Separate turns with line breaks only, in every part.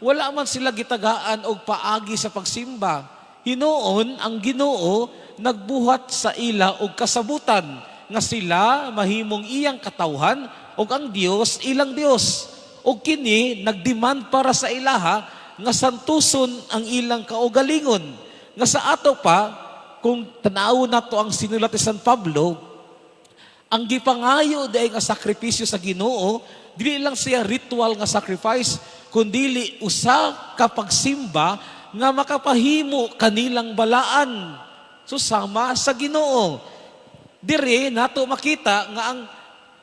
Wala man sila gitagaan og paagi sa pagsimba. Hinuon ang Ginoo nagbuhat sa ila og kasabutan nga sila mahimong iyang katawhan ug ang Dios ilang Dios. Ug kini nagdemand para sa ilaha nga santuson ang ilang kaugalingon. Nga sa ato pa, kung tanaw nato ang sinulat ni San Pablo, ang gipangayo diay nga sakripisyo sa Ginoo, dili lang siya ritual nga sacrifice, kundili usa ka pagsimba nga makapahimo kanilang balaan. So sama sa Ginoo. Diri nato makita nga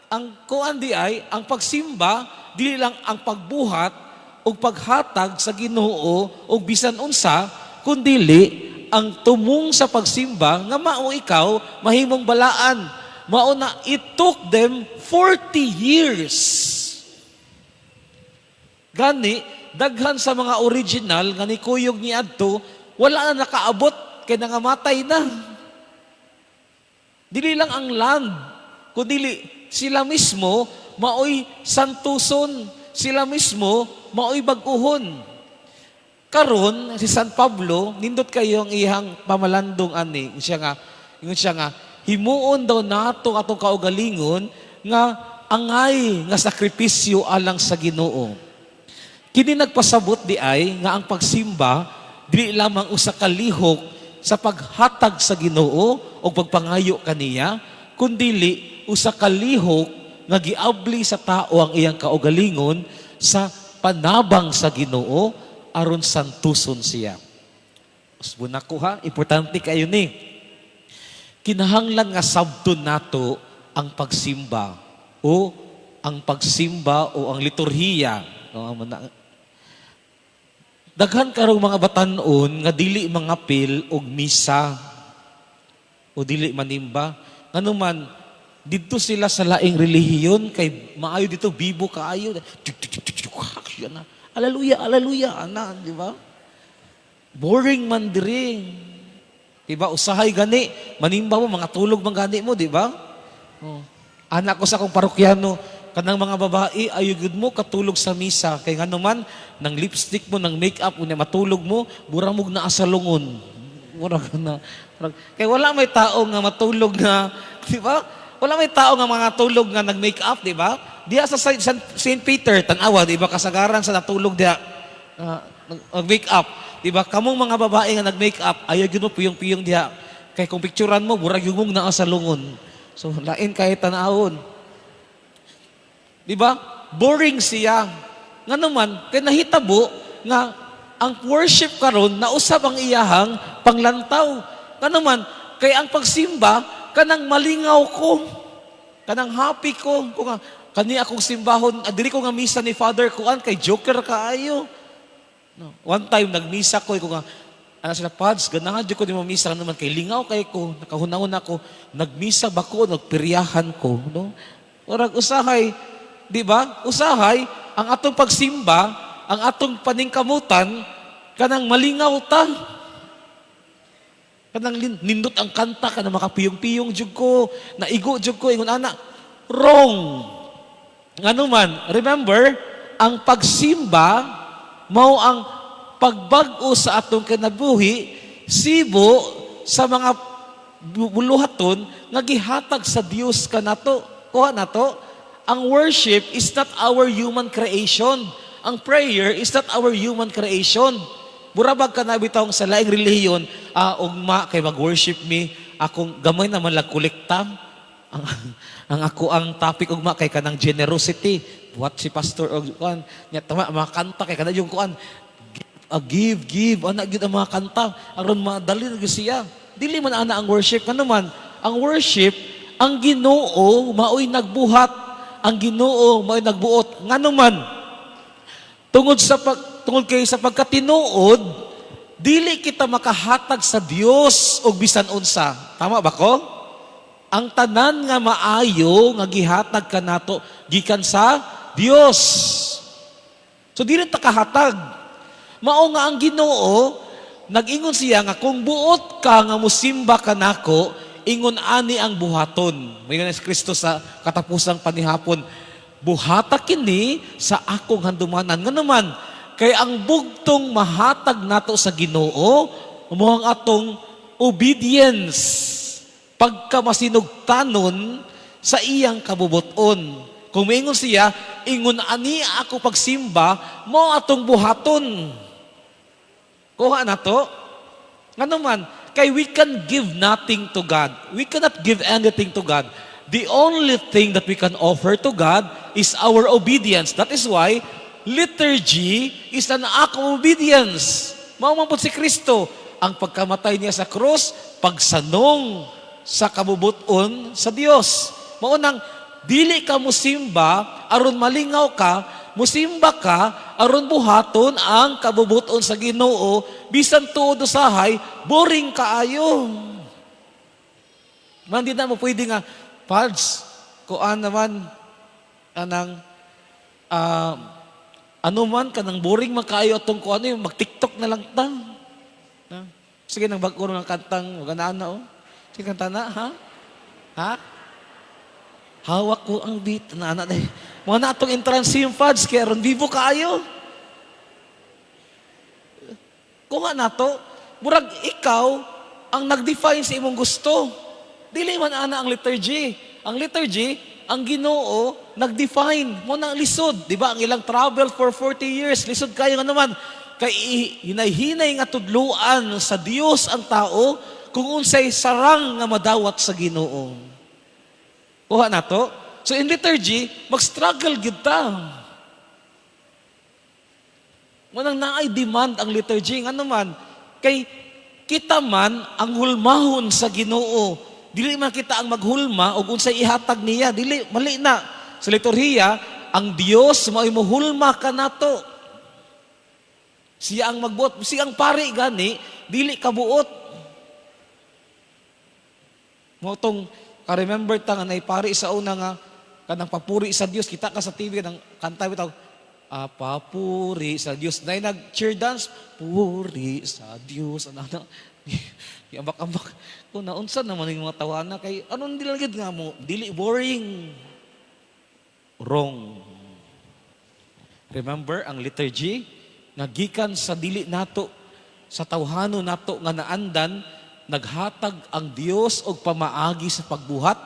ang kuan di ay ang pagsimba, dili lang ang pagbuhat ug paghatag sa Ginoo og bisan unsa, kundili ang tumong sa pagsimba nga mao ikaw mahimong balaan. Mao na it took them 40 years. Gani, daghan sa mga original nga nikuyog ni adto, wala na nakaabot kay nangamatay na. Dili lang ang land, kundi sila mismo maoy santuson, sila mismo maoy bag-uhon. Karon si San Pablo, nindot kayo ang iyang pamalandong ani. Ingon siya nga himuon daw nato atong kaugalingon nga angay nga sakripisyo alang sa Ginoo. Kini nagpasabot di ay nga ang pagsimba dili lamang usa ka lihok sa paghatag sa Ginoo o pagpangayo kaniya, kundili usa ka lihok nga giabli sa tao ang iyang kaugalingon sa panabang sa Ginoo aron santuson siya. Usbon ako ha, importante kayo ni. Kinahanglan nga sabton nato ang pagsimba o ang liturhiya. No, amo na. Daghan karong mga batan-on nga dili mangapil og misa o dili manimba. Ngano man, didto sila sa laing relihiyon kay maayo dito, bibo kaayo. Ana. Hallelujah, hallelujah, ana, di ba? Boring man diri. Di ba? Usahay gani, manimba mo, mga tulog man gani mo, di ba? Oh. Anak ko sa akong parokyano, kanang mga babae, ayaw gud mo katulog sa misa. Kay ngano man, nang lipstick mo, nang make-up, unya matulog mo, mura mog naa sa lungon. Mura na. Kay wala may tao nga matulog nga, di ba? Wala may tao nga mga tulog nga nag-make up, di ba? Diya sa St. Peter, tanawa, di ba? Kasagaran sa natulog diya, nag-make up. Di ba? Kamong mga babae nga nag-make up, ayaw gyud mo piyong-piyong diha. Kay kung picturean mo, murag yung mong naa sa lungon. So, lain kay tanawon. Di ba? Boring siya. Nga naman, kay nahitabo nga ang worship karon nausab ang iyahang panglantaw. Nga naman, kay ang pagsimba, kanang malingaw ko. Kanang happy ko. Kung nga, kani akong simbahon, dili ko nga misa ni Father kuan kay joker kaayo. No. One time nagmisa ko, ko nga ana sila, "Pads, ganahan jud ko ni misa naman kay lingaw kay ko." Nakahunahon ako, nagmisa ba ko, nagpiryahan ko, no? Murag usahay, di ba? Usahay ang atong pagsimba, ang atong paningkamutan, kanang malingaw ta. Kanang nindot ang kanta, kanang makapiyong-piyong jud ko, naigo jud ko, ingon ana. Wrong. Ngano man, remember, ang pagsimba mao ang pagbag-o sa atong kinabuhi sibo sa mga buluhaton nga gihatag sa Dios kanato. Kuha nato, ang worship is not our human creation. Ang prayer is not our human creation. Murabag ka na bitawng sa laing relihiyon, ugma kay mag-worship mi, akong gamay naman lang kolekta. Ang ako ang topic ugma kay kanang generosity. Buhat si pastor og kuan, nya tama mga kanta kay kana yung kuan. Give, give, ana gyud ang mga kanta aron madali na gyud siya. Dili man ana ang worship. Ano man, ang worship, ang Ginoo maoy nagbuhat, ang Ginoo maoy nagbuot. Ngano man, tungod kay sa pagkatinuod, dili kita makahatag sa Dios og bisan unsa. Tama ba ko? Ang tanan nga maayo nga gihatag kanato gikan sa Dios. So dili ta kahatag. Mao nga ang Ginoo nag-ingon siya nga kung buot ka nga musimba kanako, ingon ani ang buhaton. Moingon si Kristo sa katapusang panihapon, buhata kini sa akong handumanan. Nga naman, Kay ang bugtong mahatag nato sa Ginoo mao ang atong obedience, pagka masinugtanon sa iyang kabubuton. Kung moingon siya, "Ingon ani ako pagsimba," mao atong buhaton. Kuha na to? Ngano man, kay we can give nothing to God. We cannot give anything to God. The only thing that we can offer to God is our obedience. That is why liturgy is an act of obedience. Mao man pud si Kristo, ang pagkamatay niya sa krus, pagsanong sa kabubuton sa Dios. Mao nang dili ka musimba aron malingaw ka, musimba ka aron buhaton ang kabubuton sa Ginoo, bisan tuod usahay boring kaayo. Man di na mo pwede nga, "Pads, kuan naman, anang, ano man, kanang boring man kaayo atong kuan, yung mag-TikTok na lang ta." Na? Sige, nang bag-o ng kantang, ganaan na, oh. Sige, kanta na, ha? Ha? "Hawak ko ang beat," na na, day. Mao na atong entrance hymn, Pads, kaya aron bibo kaayo. Kuha na to, murag ikaw ang nag-define sa imong gusto. Dili man ana ang liturgy. Ang liturgy, ang Ginoo nag-define mao na ang lisod, di ba? Ang ilang travel for 40 years, lisod kayo nga naman. Kay hinay-hinay nga tudluan sa Dios ang tao kung unsay sarang nga madawat sa Ginoo. Kuha na to? So in liturgy, mag-struggle gid ta. Mao nang naay demand ang liturgy. Nga naman, kay kita man ang hulmahon sa Ginoo. Dili man kita ang maghulma og unsay ihatag niya. Dili, mali na. Sa liturhiya, ang Dios mao'y muhulma kanato. Siya ang magbuot. Siya ang pari gani, dili kabuot. Mao tong ka-remember ta nga nay pari sa una nga kanang papuri sa Dios, kita ka sa TV nang kanta bitaw, papuri sa Dios, nay nag cheer dance, puri sa Dios, ano ano, ambak-ambak ko na, unsa naman yung mga tawana, kay anong dili lang gyud nga mo dili boring. Wrong. Remember ang liturgy nga gikan sa dili nato, sa tawhano nato nga naandan, naghatag ang Dios og pamaagi sa pagbuhat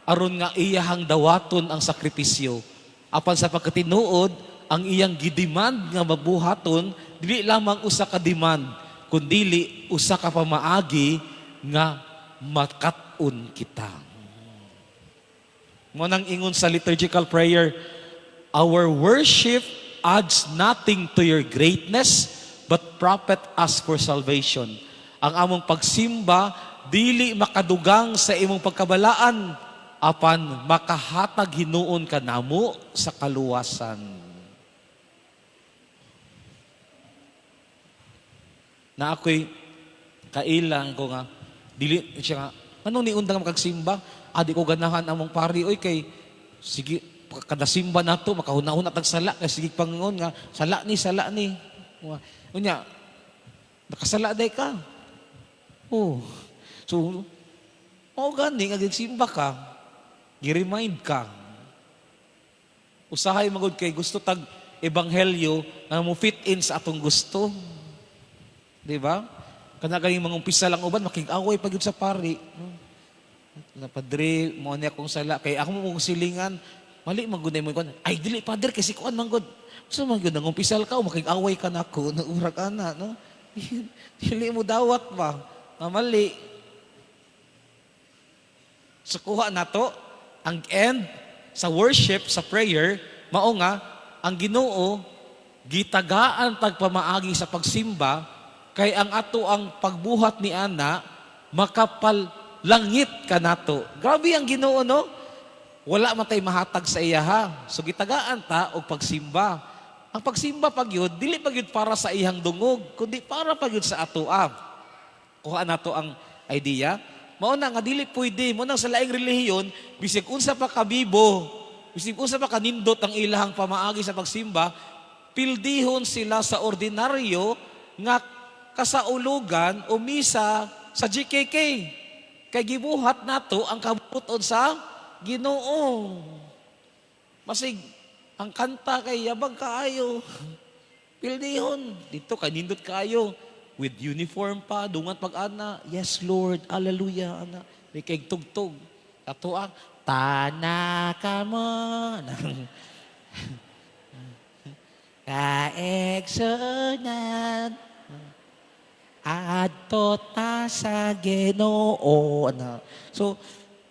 aron nga iyahang dawaton ang sakripisyo. Apan sa pagkatinuod, ang iyang gidemand nga mabuhaton dili lamang usa ka demand, kundili usa ka pamaagi nga makat-on kita. Mao nang ingon sa liturgical prayer, "Our worship adds nothing to your greatness, but profit us for salvation." Ang among pagsimba, dili makadugang sa imong pagkabalaan, apan makahatag hinuon kanamo sa kaluwasan. Na ako'y kaila ko nga, dili siya nga, "Anong niundang makagsimba? Adi ko ganahan among pari oy, kay sige kada simba nato makahuna-huna tag sala, kay sige pangingon nga sala ni, sala ni." Unya nakasala day ka. Oh. So mao gani nga gigsimba ka, gi-remind ka. Usahay magud kay gusto tag ebanghelyo nga mo fit in sa atong gusto. Di ba? Kana ganing mga umpisa lang uban, makig-away pa gyud sa pari. Na, "Padre, mao ni akong sala kay ako mo silingan, mali man gud mo kuan." "Ay dili, padre, kay si kuan man gud." So man gud nang umpisal ka o makig-away ka nako, naurag ana, no? Dili mo dawat ba? Nga mali. So kuha nato ang end sa worship, sa prayer, mao nga ang Ginoo gitagaan tag pamaagi sa pagsimba kay ang ato ang pagbuhat ni ana makapalangit kanato. Grabe ang Ginoo, no? Wala man tay mahatag sa iya ha. So gitagaan ta og pagsimba. Ang pagsimba pagyud dili pagyud para sa iyang dungog, kundi para pagyud sa atoa. Kuha nato ang idea. Mao na nga dili pwede mao nang sa laing relihiyon, bisag unsa pa kabibo, bisag unsa pa kanindot ang ilahang pamaagi sa pagsimba, pildihon sila sa ordinaryo nga kasaulugan o misa sa GKK. Kay gibuhat nato ang kabuton sa Ginoo. Masig ang kanta kay yabag kaayo. Pildihon. Dito kay nindot kaayo with uniform pa, dungan pag ana. "Yes Lord, hallelujah," ana. May kay tugtog. Ato ang tana ka mo. Kaigsuonan adto ta sa Ginoo, ana. So,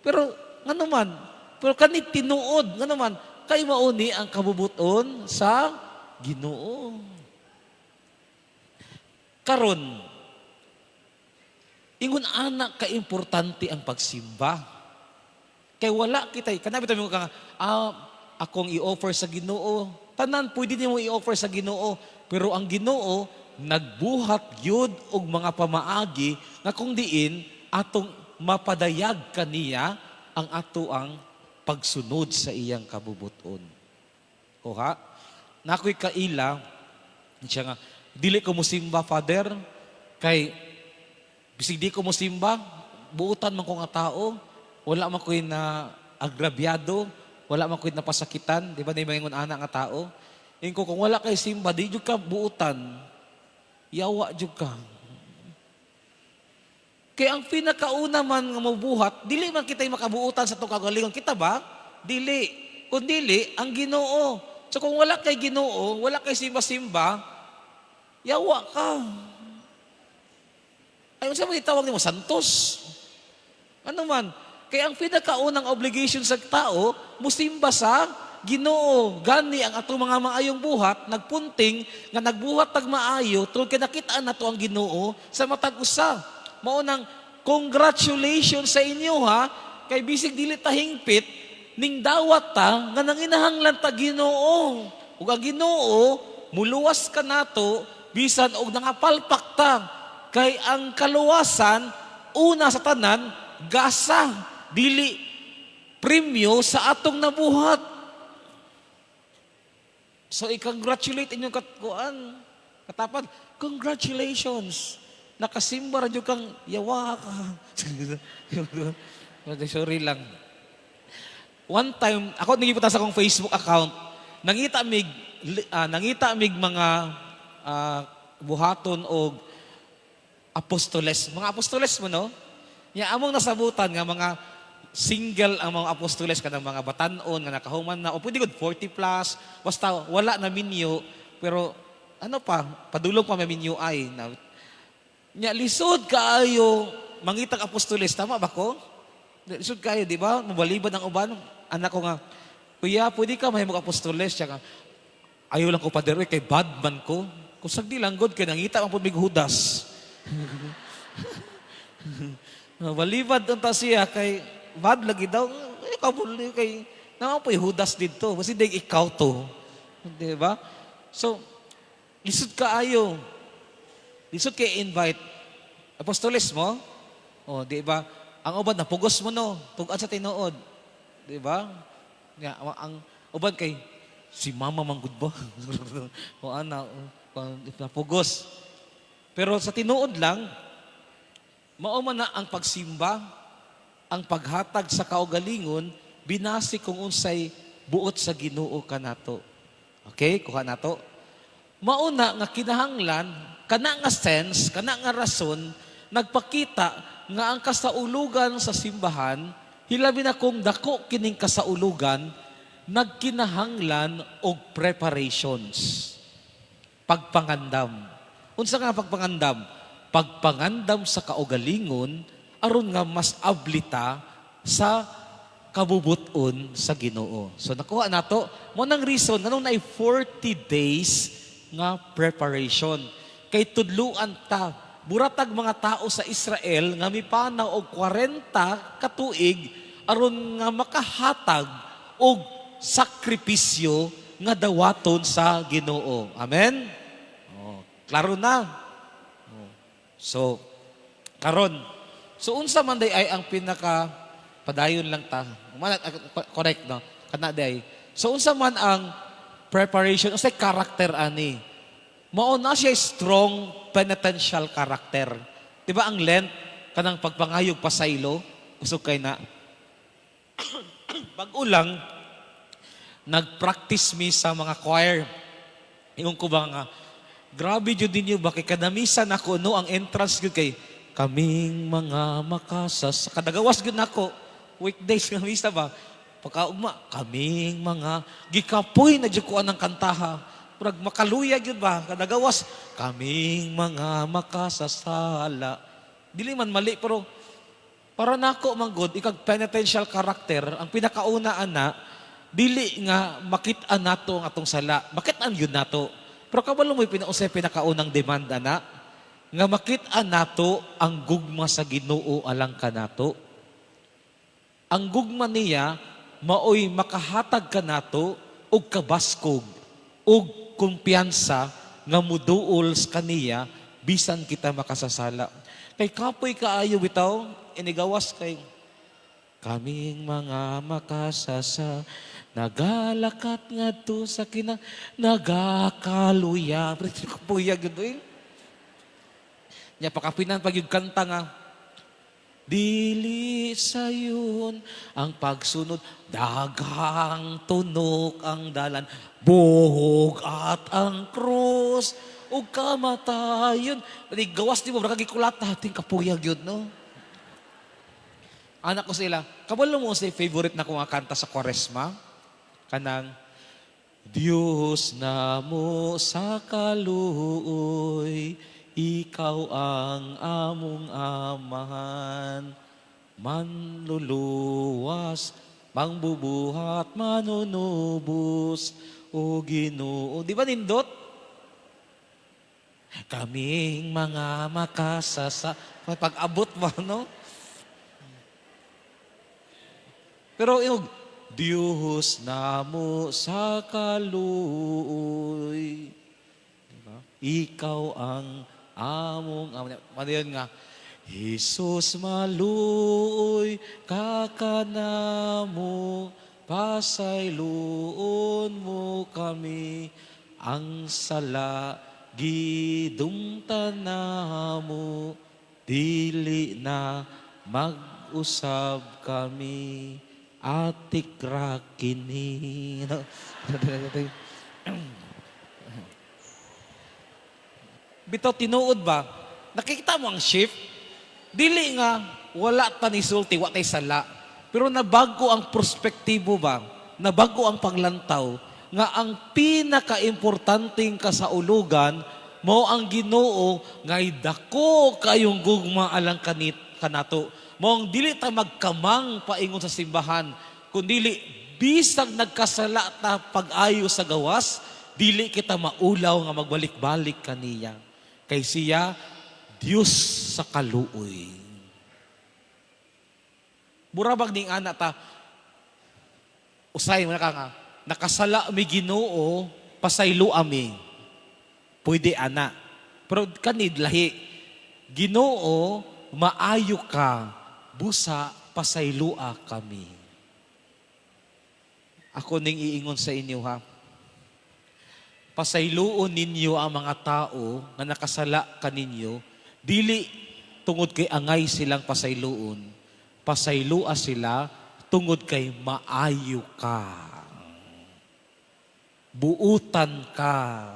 pero ngano man, pero kani tinuod, ngano man kay mauni ang kabubuton sa Ginoo. Karon, ingon ana ka-importante ang pagsimba. Kay wala kita, kanabi tayo ka, akong i-offer sa Ginoo. Tanan pwede nimo i-offer sa Ginoo, pero ang Ginoo nagbuhat gyud og mga pamaagi nga kung diin atong mapadayag kaniya ang ato ang pagsunod sa iyang kabubuton. Kuha? Nakoy kaila, siya nga, "Dili ko musimba, Father, kay bisig di ko musimba, buutan man ko nga tao, wala man ko'y na agrabyado, wala man ko'y napasakitan," di ba na yung ana nga tao? Ingon ko, "Kung wala kay simba, di jud ka buutan, yawa jud ka." Kaya ang pinakauna man nga mabuhat, dili man kita makabuutan sa atong kagalingon. Kita ba? Dili. Kung dili, ang Ginoo. So kung wala kay Ginoo, wala kay simba-simba, yawa ka. Ay, unsa mo itawag nimo? Santos. Ano man? Kaya ang pinakaunang obligation sa tao, musimba sa Ginoo. Gani ang atong mga maayong buhat, nagpunting nga nagbuhat tag maayo, tungod kay nakita nato ang Ginoo sa matag usa. Mao nang congratulations sa inyo ha, kay bisig dili ta hingpit, ning dawat ta nga nanginahanglan ta Ginoo. Ug ang Ginoo muluwas ka nato bisan og nangapalpak ta. Kay ang kaluwasan una sa tanan gasa, dili premyo sa atong nabuhat. So i-congratulate inyong katkuan. Katapad, congratulations. Nakasimba ra jud kang yawa ka. Sorry lang. One time, ako nagiputang sa akong Facebook account, nangita mig mga buhaton og apostoles. Mga apostoles mo, no? Ya, among nasabutan nga mga single ang mga apostoles, kanang mga batanon nga nakahuman na o pwede gud 40 plus, basta wala na minyo, pero ano pa, padulong pa may minyo ay na nya lisod kaayo mangitag apostoles. Tama ba ko? Lisod kaayo, di ba? Mabaliban ang uban. Anak ko nga, "Kuya, pwede ka mahimong apostoles?" Siya nga, "Ayaw lang ko, Pader, kay bad man ko." Kung sagdi lang god kay nangita man pud mig Judas. Balibad unta siya kay bad lagi daw. Ay, kabul kay naman po Judas dito. Basta di ikaw to. Di ba? So, lisod kaayo. Lisod kay invite. Apostoles mo? O, di ba? Ang uban napugos mo, no. Tug-an sa tinuod. Di ba? Nga, ang uban kay si mama man gud ba? O ana, napugos. Pero sa tinuod lang, mao man na ang pagsimba, ang paghatag sa kaugalingon, binasi kung unsay buot sa Ginoo kanato. Okay, kuha nato. Mauna nga kinahanglan kana nga sense, kana nga rason nagpakita nga ang kasaulugan sa simbahan, hilabi na kung dako kining kasaulugan, nagkinahanglan og preparations. Pagpangandam. Unsa nga pagpangandam? Pagpangandam sa kaugalingon aron nga mas ablita sa kabubuton sa Ginoo. So nakuha nato mo nang reason nganong naay 40 days nga preparation. Kay tudluan ta buratag mga tao sa Israel nga mipanaw og 40 ka tuig aron nga makahatag og sakripisyo nga dawaton sa Ginoo. Amen? Oh, klaro na. Oh. So, karon, so unsa man day ay ang pinaka padayon lang ta. Umana, correct, no? Kana day. So unsa man ang preparation, unsay character ani? Mao na siya strong penitential character. Di ba ang Lent, kanang pagpangayog pasaylo, kusog kay na. Bag-o lang nag-practice mi sa mga choir. Ingon ko ba nga, Grabe jud ninyo ba kay kadamisan ako, no, ang entrance gyud kay "Kaming mga makasas." Kadagawas gyud nako. Weekdays nga misa ba? Pagkaugma, "Kaming mga," gikapoy na jud ko anang kantaha. Murag makaluya gyud ba? Kadagawas, "Kaming mga makasasala." Dili man mali, pero para nako man gud, ikag penitential character, ang pinakauna ana, dili nga makit-an nato ang atong sala. Makit-an yun nato. Pero kabalo mo pinausay pinakaunang demand ana nga makit-an nato ang gugma sa Ginoo alang kanato. Ang gugma niya maoy makahatag kanato og kabaskog og kumpiyansa nga muduol sa kaniya bisan kita makasasala. Kay kapoy kaayo bitaw inigawas kay "Kaming mga makasasa, nagalakat ngadto sa kina nagakaluya." Pero kapuya gyud oy. Nya pakapinan pag yung kanta nga "Dili sayon ang pagsunod, daghang tunok ang dalan, bug-at ang krus ug kamatayon." Di gawas di mo baka gikulata ting kapuyag yun, no? Anak ko sila, kabalo mo sa favorite na kong kanta sa Kwaresma? Kanang "Diyos namo sa kaluoy, ikaw ang among amahan, manluluwas, mangbubuhat, manunubos, o Ginoo." Di ba nindot? "Kaming mga makasasa." Pag-abot ba, no? Pero yung "Diyos namo sa kaluoy." Diba? "Ikaw ang among," ano yun nga, "Jesus maluoy ka kanamo, pasayloon mo kami, ang sala gidumtan namo, dili na mag-usab kami, atik ra kini." Bitaw tinuod ba? Nakikita mo ang shift? Dili nga wala ta ni sulti, wa tay sala. Pero nabago ang perspektibo ba? Nabago ang panglantaw nga ang pinakaimportanteng kasaulugan mao ang Ginoo nga dako kayong gugma alang kanit kanato. Mao ang dili ta magkamang paingon sa simbahan, kundili bisag nagkasala ta pag-ayo sa gawas, dili kita maulaw nga magbalik-balik kaniya. Kay siya Dios sa kaluoy. Murabag ning ana ta, usay mo na ka nga, "Nakasala mi Ginoo, pasaylo ami." Pwede ana. Pero kanid lahi, "Ginoo, maayo ka, busa pasaylua kami." Ako ning iingon sa inyo ha. Pasayloon ninyo ang mga tao nga nakasala kaninyo, dili tungod kay angay silang pasayloon. Pasayloa sila tungod kay maayo ka. Buutan ka.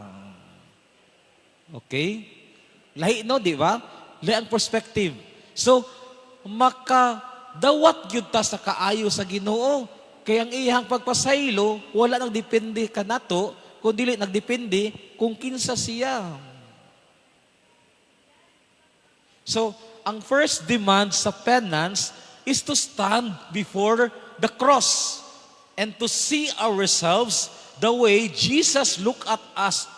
Okay? Lahi no, di ba? Lahi ang perspective. So, makadawat gyud ta sa kaayo sa Ginoo. Kay ang iyang pagpasaylo, wala nang depende kanato, kung dili nagdepende kung kinsa siya. So, ang first demand sa penance is to stand before the cross and to see ourselves the way Jesus looked at us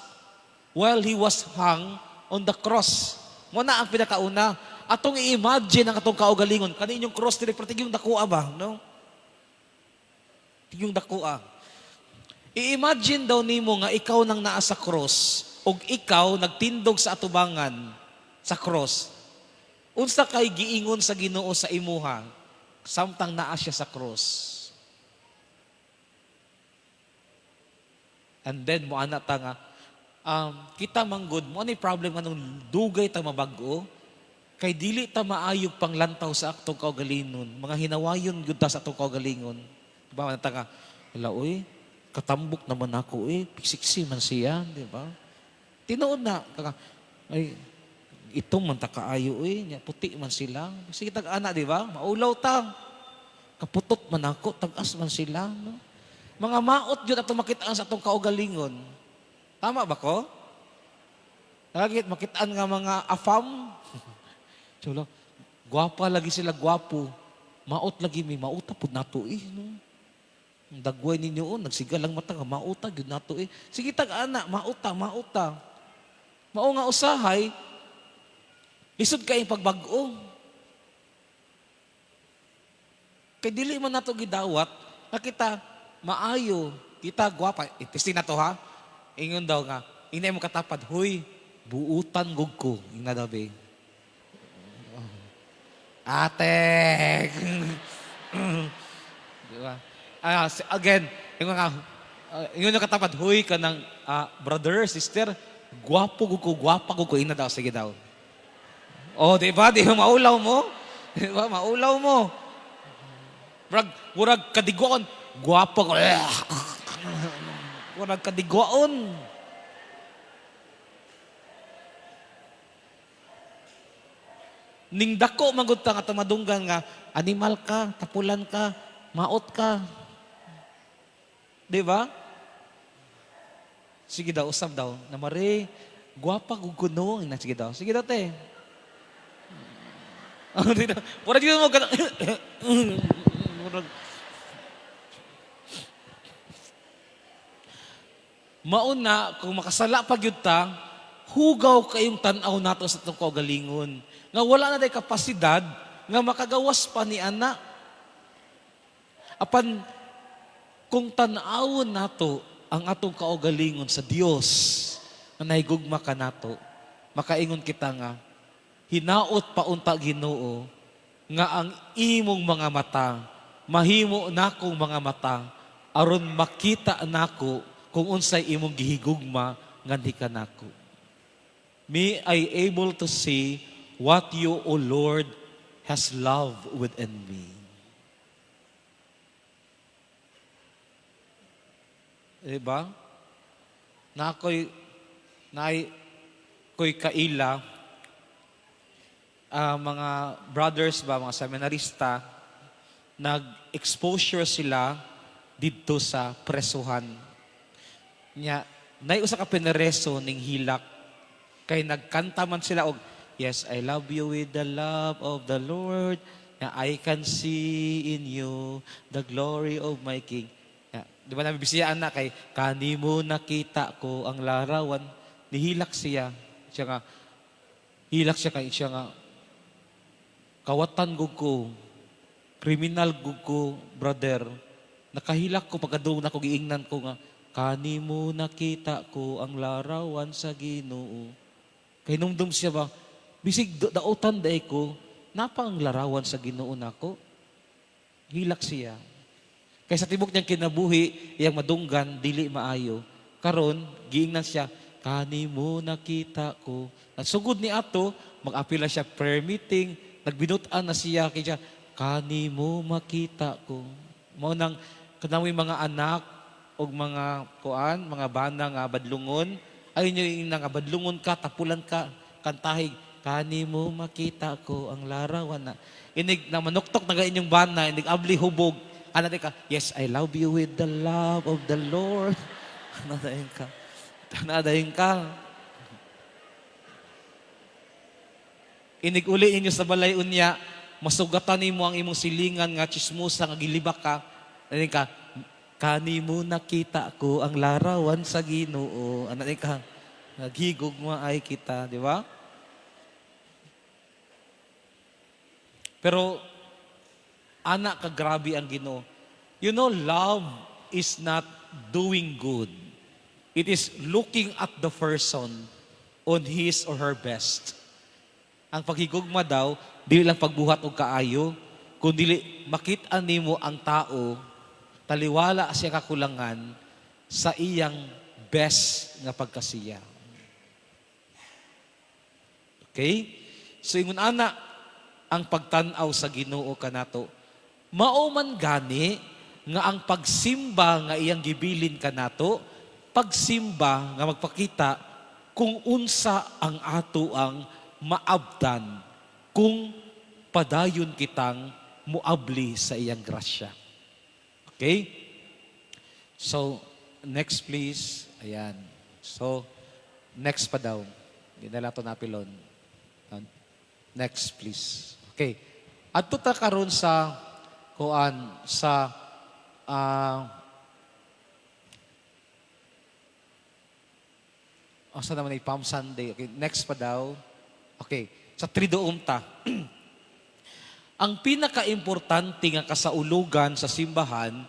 while He was hung on the cross. Mao na ang pinakauna. Atong i-imagine ang atong kaugalingon. Kani inyong cross diri pero yung dakua ba, no? Yung dakua. I-imagine daw nimo nga ikaw nang naa sa cross ug ikaw nagtindog sa atubangan sa cross. Unsa kay giingon sa Ginoo sa imuha samtang naa siya sa cross? And then mo ana ta nga kita manggod mo ani problem nganong dugay ta mabag-o kay dili ta maayog panglantaw sa atong kaugalingon. Mga hinawayon gyud ta sa atong kaugalingon. Diba man ta nga, "Hala oy, katambok naman ako eh, pisiksi man siya," di ba? Tinuod na kaka, ay itom man ta kaayo oy, nya puti man sila. Sige tag ana, di ba? Maulaw ta. Kaputot man ako, tag-as man sila, no? Mga maot jud ato makit-an sa atong kaugalingon. Tama ba ko? Lagi makitaan nga mga afam. Chulo, gwapa lagi sila, gwapo. Maot lagi mi, mauta pud nato eh, no? Ang dagway ninyo, oh, nagsiga lang mata nga mauta gyud nato eh. Sige tag ana, mauta, mauta. Mao nga usahay lisod kay pagbag-o. Kay dili man nato gidawat nga kita maayo, kita gwapa. I-testing na to ha. Ingon daw nga, ingna mo katapad, "Huy, buutan gug ko." Ingna daw be. Ate. Di ba? Ah, again, yung mga ingon yung katapad, "Huy, kanang brother, sister, gwapo gug ko, gwapa gug ko." Ingna daw, sige daw. Oh, di ba? Di ba maulaw mo? Di ba? Maulaw mo. Murag, murag kadigwaon. Gwapo ko. Murag kadigwaon. Ning dako man gud ta nga tumadunggan nga animal ka, tapulan ka, maot ka. Di ba? Sige daw, usab daw. Na mare, gwapa gug kuno. Ina, sige daw. Sige daw, te. Di na. Murag dito mo ganun. Murag. Mauna, kung makasala pa gyud ta, hugaw kayong tan-aw nato sa atong kaugalingon. Nga wala na day kapasidad nga makagawas pa ni ana. Apan kung tan-awon nato ang atong kaugalingon sa Dios nga nahigugma ka nato, makaingon kita nga hinaot paunta Ginoo nga ang imong mga mata mahimo nakong mga mata aron makita nako kung unsay imong gihigugma nganhi kanako. May I able to see what you, O Lord, has loved within me. Diba? Na ako'y, naay ko'y kaila, mga brothers ba, mga seminarista, nag-exposure sila didto sa presuhan. Nya, nay usa ka pinereso ning hilak kay nagkanta man sila og "Yes, I love you with the love of the Lord. Nya, I can see in you the glory of my King." Nya, di ba namin bisiyaan na kay kanimo nakita ko ang larawan. Nihilak siya. Siya nga, hilak siya kay siya nga, "Kawatan gug ko, kriminal gug ko, brother. Nakahilak ko pagkadung nako giingnan ko nga, kanimo nakita ko ang larawan sa Ginoo." Kay numdum siya ba, bisig dautan day ko, napa ang larawan sa Ginoo nako. Hilak siya. Kay sa tibok niyang kinabuhi, iyang madunggan, dili maayo. Karon, giingnan siya, kanimo nakita ko. At sugod ni ato, mag-apila siya prayer meeting, nagbinutan na siya, kay siya, kanimo makita ko. Mao nang kanang mga anak og mga kuan, mga bana nga badlungon, ayun yung nga badlungon ka, tapulan ka, kantahi, kanimo makita ko ang larawan na. Inig na manuktok na inyong bana, inig abli hubog, ana di ka, "Yes, I love you with the love of the Lord." Nadayon ka. Nadayon ka. Inig uli ninyo sa balay unya, masugatan nimo ang imong silingan nga chismosa nga gilibak ka. Nadayon ka, kanimo nakita ko ang larawan sa Ginoo. Ano ka? Naghigog mo ay kita, di ba? Pero ana ka grabe ang Ginoo. You know, love is not doing good. It is looking at the person on his or her best. Ang paghigugma daw, dili lang pagbuhat og kaayo, kundi makita nimo ang tao, taliwala siya kakulangan sa iyang best nga pagkasiya. Okay? So ingon ana ang pagtan-aw sa Ginoo kanato. Mao man gani nga ang pagsimba nga iyang gibilin kanato, pagsimba nga magpakita kung unsa ang ato ang maabtan kung padayon kitang muabli sa iyang grasya. Okay? So, next please. Ayan. So, next pa daw. Hindi na lang ito napilon. Next please. Okay. Adto ta karon sa kuan sa asa naman ay Palm Sunday. Okay, next pa daw. Okay, sa Triduum ta. Ang pinakaimportante nga kasaulugan sa simbahan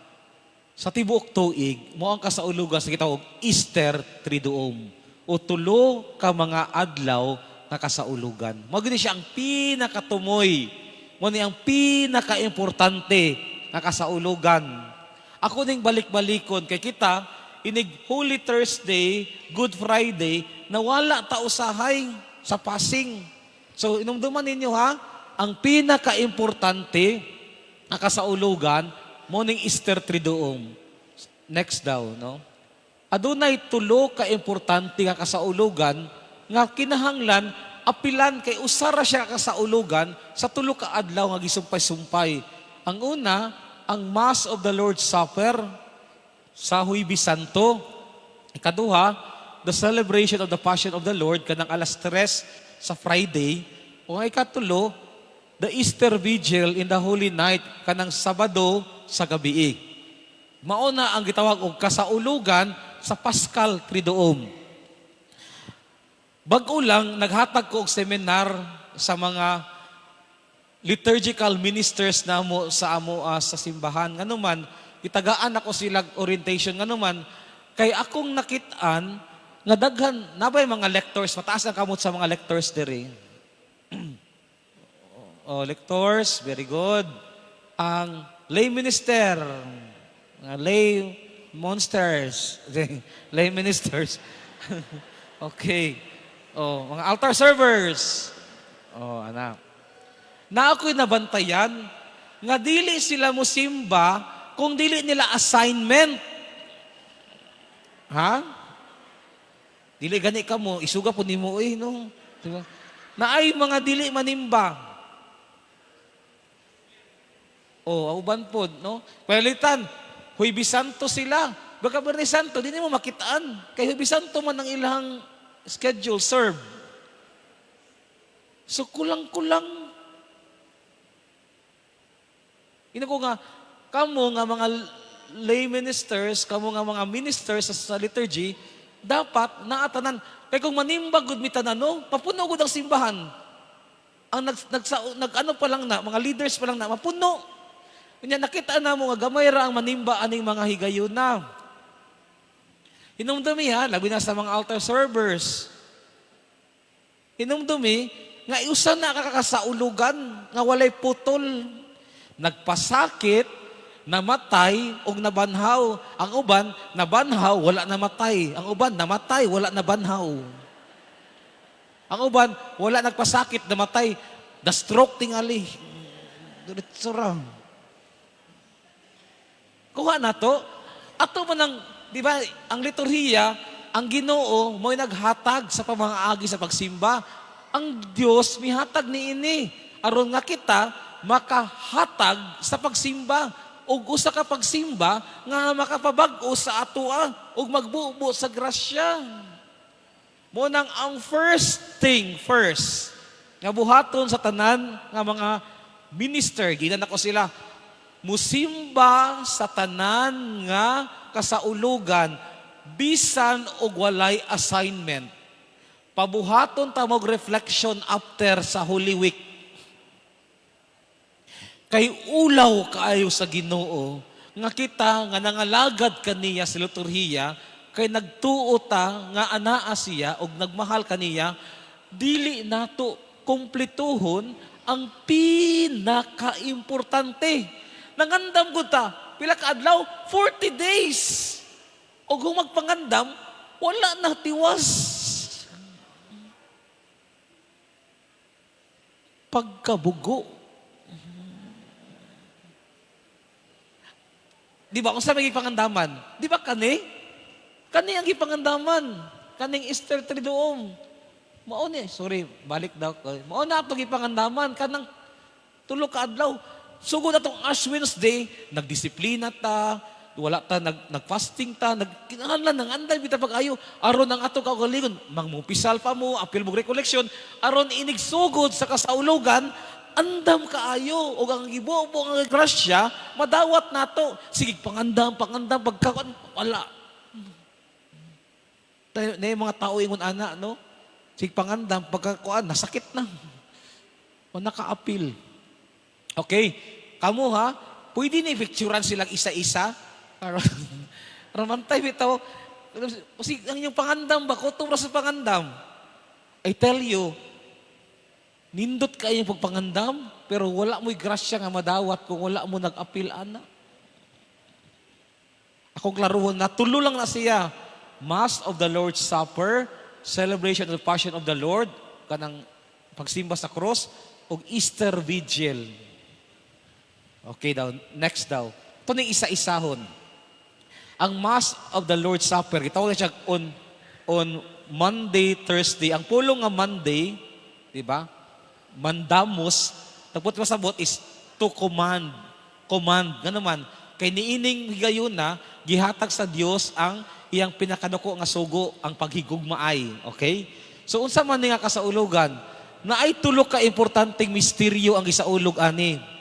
sa tibuok tuig mo ang kasaulugan sa gitawag Easter Triduum o 3 ka mga adlaw nga kasaulugan. Mao gini siya ang pinakatumoy. Mao ni ang pinakaimportante nga kasaulugan. Ako ning balik-balikon kay kita inig Holy Thursday, Good Friday, nawala ta usahay sa passing. So inumduman ninyo ha, ang pinakaimportante nga kasaulugan mo ning Easter Triduum. Next daw, no? Adunay 3 ka importante nga kasaulugan nga kinahanglan apilan kay usa ra siya kasaulugan sa 3 ka adlaw nga gisumpay-sumpay. Ang una, ang Mass of the Lord's Supper sa Huwebes Santo. Ikaduha, the celebration of the Passion of the Lord kanang alas 3 sa Friday. O ang ikatulo, the Easter Vigil in the Holy Night kanang Sabado sa gabi. Mao na ang gitawag og kasaulugan sa Paschal Triduum. Bag-o lang naghatag ko og seminar sa mga liturgical ministers namo sa amo sa simbahan. Nganuman itagaan ako sila orientation, nganuman kay akong nakit-an nga daghan nabay mga lectors, mataas ang kamot sa mga lectors diri. Oh, lectors, very good. Ang lay minister, mga lay monsters, lay ministers. Okay. Oh, mga altar servers. Oh, ana. Na ako'y nabantayan nga dili sila musimba kung dili nila assignment. Ha? Dili gani ka mo, isuga po nimo eh, no? Diba? Naay mga dili manimba. Oh, uban pod, no? Palitan, Huwebes Santo sila. Baka Biyernes Santo, di mo makitaan. Kay Huwebes Santo man ang ilang schedule serve. So kulang-kulang. Ina ko nga, kamo nga mga lay ministers, kamo nga mga ministers sa liturgy, dapat naatanan. Kay kung manimba gud mi tanan, no, papuno gud ang simbahan. Ang nag, nagsa, nag ano pa lang na, mga leaders pa lang na, mapuno. Kanya nakita na mo nga gamay ra ang manimba aning mga higayuna. Hinumdumi ha, labi na sa mga altar servers. Hinumdumi nga usa na kakakasaulugan nga walay putol. Nagpasakit, namatay og nabanhaw. Ang uban nabanhaw, wala namatay. Ang uban namatay, wala nabanhaw. Ang uban wala nagpasakit, namatay. The stroke tingali. Diretso ra. Kuha na to. Ato man ang, di ba, ang liturhiya, ang Ginoo mo'y naghatag sa pamamaagi sa pagsimba. Ang Dios mihatag niini aron nga kita makahatag sa pagsimba ug usa ka pagsimba nga makapabag-o sa atoa ug magbubo sa grasya. Mo nang ang first thing first nga buhaton sa tanan nga mga minister, ginan ako sila musimba sa tanan nga kasaulugan bisan og walay assignment. Pabuhaton ta og reflection after sa Holy Week. Kay ulaw kaayo sa Ginoo nga kita nga nangalagad kaniya sa liturhiya kay nagtuo ta nga anaa siya og nagmahal kaniya, dili nato kumpletuhon ang pinakaimportante. Nangandam gud ta, pila ka adlaw? 40 days. Og kung magpangandam, wala na tiwas. Pagkabugo. Di ba? Kung sa may gipangandaman, di ba kani? Kani ang gipangandaman. Kaning Easter Triduum. Mao ni, sorry, balik daw ko. Mao na atong gipangandaman kanang 3 ka adlaw. Sugod atong Ash Wednesday, nagdisiplina ta, wala ta nag-fasting ta, nagkinahanglan nang anday bitaw pag-ayo aron ang atong kaugalingon, mangumpisal pa mo, apil mo recollection, aron inig sugod sa kasaulugan, andam kaayo ug ang gibubo nga grasya madawat nato. Sige, pangandam, pangandam, pagka wala. Tayo, na yung mga tao ingon ana, no? Sige, pangandam, pagkakuan, nasakit na. O naka-apil. Okay, kamo ha, pwede ni picturean silang isa-isa. Aron ramantay bitaw. Kasi ang inyong pangandam ba, kutob ra sa pangandam. I tell you, nindot kayo yung pagpangandam, pero wala mo'y grasya nga madawat kung wala mo nag-apil ana. Akong klaruhon na tulo lang na siya. Mass of the Lord's Supper, celebration of the Passion of the Lord, kanang pagsimba sa cross, ug Easter Vigil. Okay daw, next daw. Ito na isa-isahon. Ang Mass of the Lord's Supper, gitawag na siya on Monday, Thursday. Ang pulong nga Monday, di ba? Mandamus, tapos masabot is to command. Command. Nga naman, kay niining higayuna, gihatag sa Dios ang iyang pinakaduko nga sugo, ang paghigugmaay. Okay? So unsa man ni nga kasaulugan, na ay tulo ka importanteng misteryo ang gisaulog ani.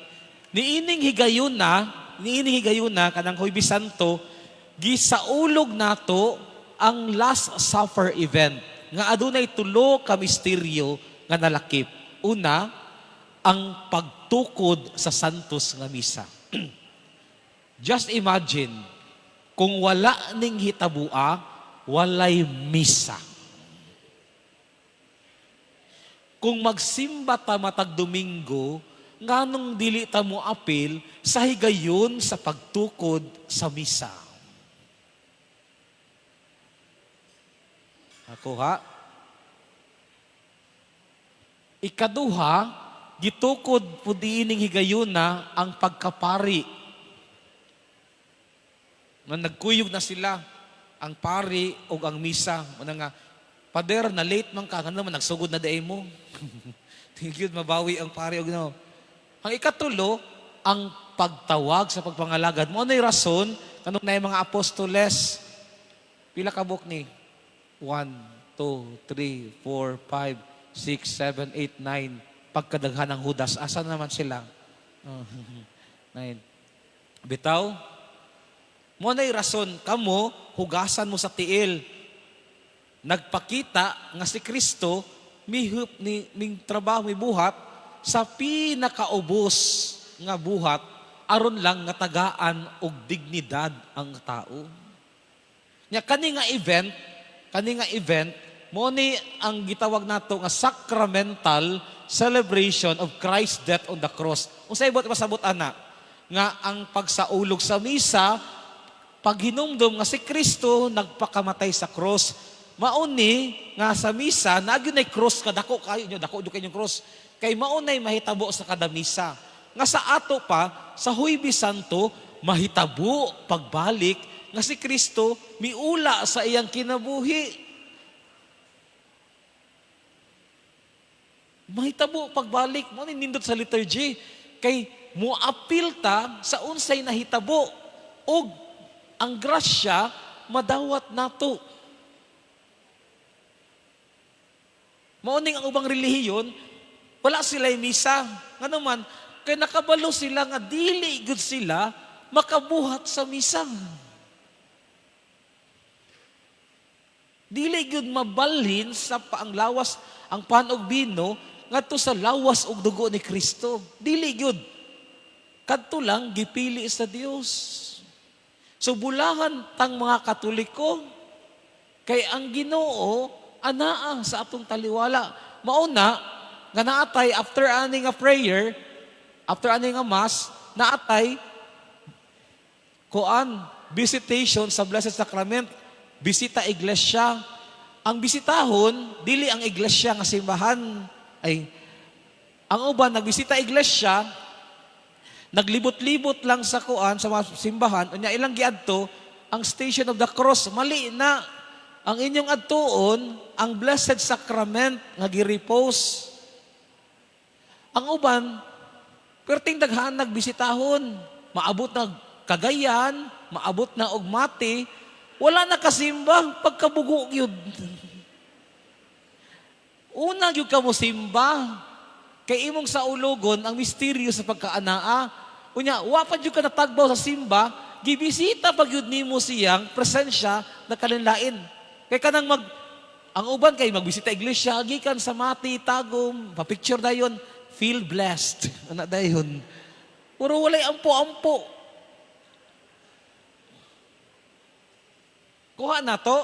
Niining higayuna kanang Huwebes Santo, gisaulog nato ang Last Supper event nga adunay tulo ka misteryo nga nalakip. Una, ang pagtukod sa Santos nga Misa. Just imagine, kung wala ning hitabua, walay misa. Kung magsimba ta matag Domingo, nganong dili ta mo apil sa higayon sa pagtukod sa misa? Ako ha? Ikaduha, gitukod po diining higayuna ang pagkapari. Nga nagkuyog na sila, ang pari o ang misa. Muna nga, "Pader, na late man ka, nga naman, nagsugod na diay mo." Thank you, mabawi ang pari og no. Ang ikatulo, ang pagtawag sa pagpangalagad. Mo ana'y rason, kanong na yung mga apostoles, pila ka buok ni? 1, 2, 3, 4, 5, 6, 7, 8, 9. Pagkadaghan ng Judas, asa naman sila? Oh, 9. Bitaw, mo na'y rason, kamo, hugasan mo sa tiil. Nagpakita nga si Kristo, mihup ni ming trabaho, mibuhat, sa pinakaubos nga buhat, aron lang nga tagaan og dignidad ang tao. Nya kani nga event, mo ni ang gitawag nato nga sacramental celebration of Christ's death on the cross. Unsay buot pasabot ana? Nga ang pagsaulog sa misa, paghinumdum nga si Kristo nagpakamatay sa cross. Mauni nga sa misa, naa gyud nay cross kadako kayo nyo, dako jud kayong cross. Kay maunay mahitabo sa kada misa. Nga sa ato pa, sa Huwebes Santo, mahitabo pagbalik nga si Kristo miula sa iyang kinabuhi. Mahitabo pagbalik mo ni nindot sa liturgy kay moapil ta sa unsay nahitabo ug ang grasya madawat nato. Mao ning ang ubang relihiyon, wala sila misa. Ngano man, kay nakabalo sila nga dili gud sila makabuhat sa misa. Dili gyud mabalhin sa paang lawas ang pan og bino ngadto sa lawas og dugo ni Kristo. Dili gyud. Kadto lang gipili sa Dios. So bulahan tang mga Katoliko kay ang Ginoo anaa sa atong taliwala. Mauna nga naatay after ani nga prayer, after ani nga mass, naatay kuan visitation sa Blessed Sacrament, bisita iglesia. Ang bisitahon dili ang iglesia nga simbahan, ay ang uban nagbisita iglesia, naglibot-libot lang sa kuan sa mga simbahan, unya ilang giadto ang Station of the Cross. Mali na. Ang inyong adtuon, ang Blessed Sacrament nga gi-repose. Ang uban, perting daghan nagbisitahon. Maabot na Cagayan, maabot na og Mati, wala na kasimba, pagkabugo gyud. Una gyud ka mo simba. Kay imong saulugon ang misteryo sa pagkaanaa. Unya, wa pa gyud ka natagbaw sa simba, gibisita pa gyud nimo siyang presensya na kalinlain. Kay kanang mag ang uban kay magbisita iglesia gikan sa Mati, Tagum, pa-picture dayon, feel blessed. Ana dayon. Puro walay ampo-ampo. Kuha na to.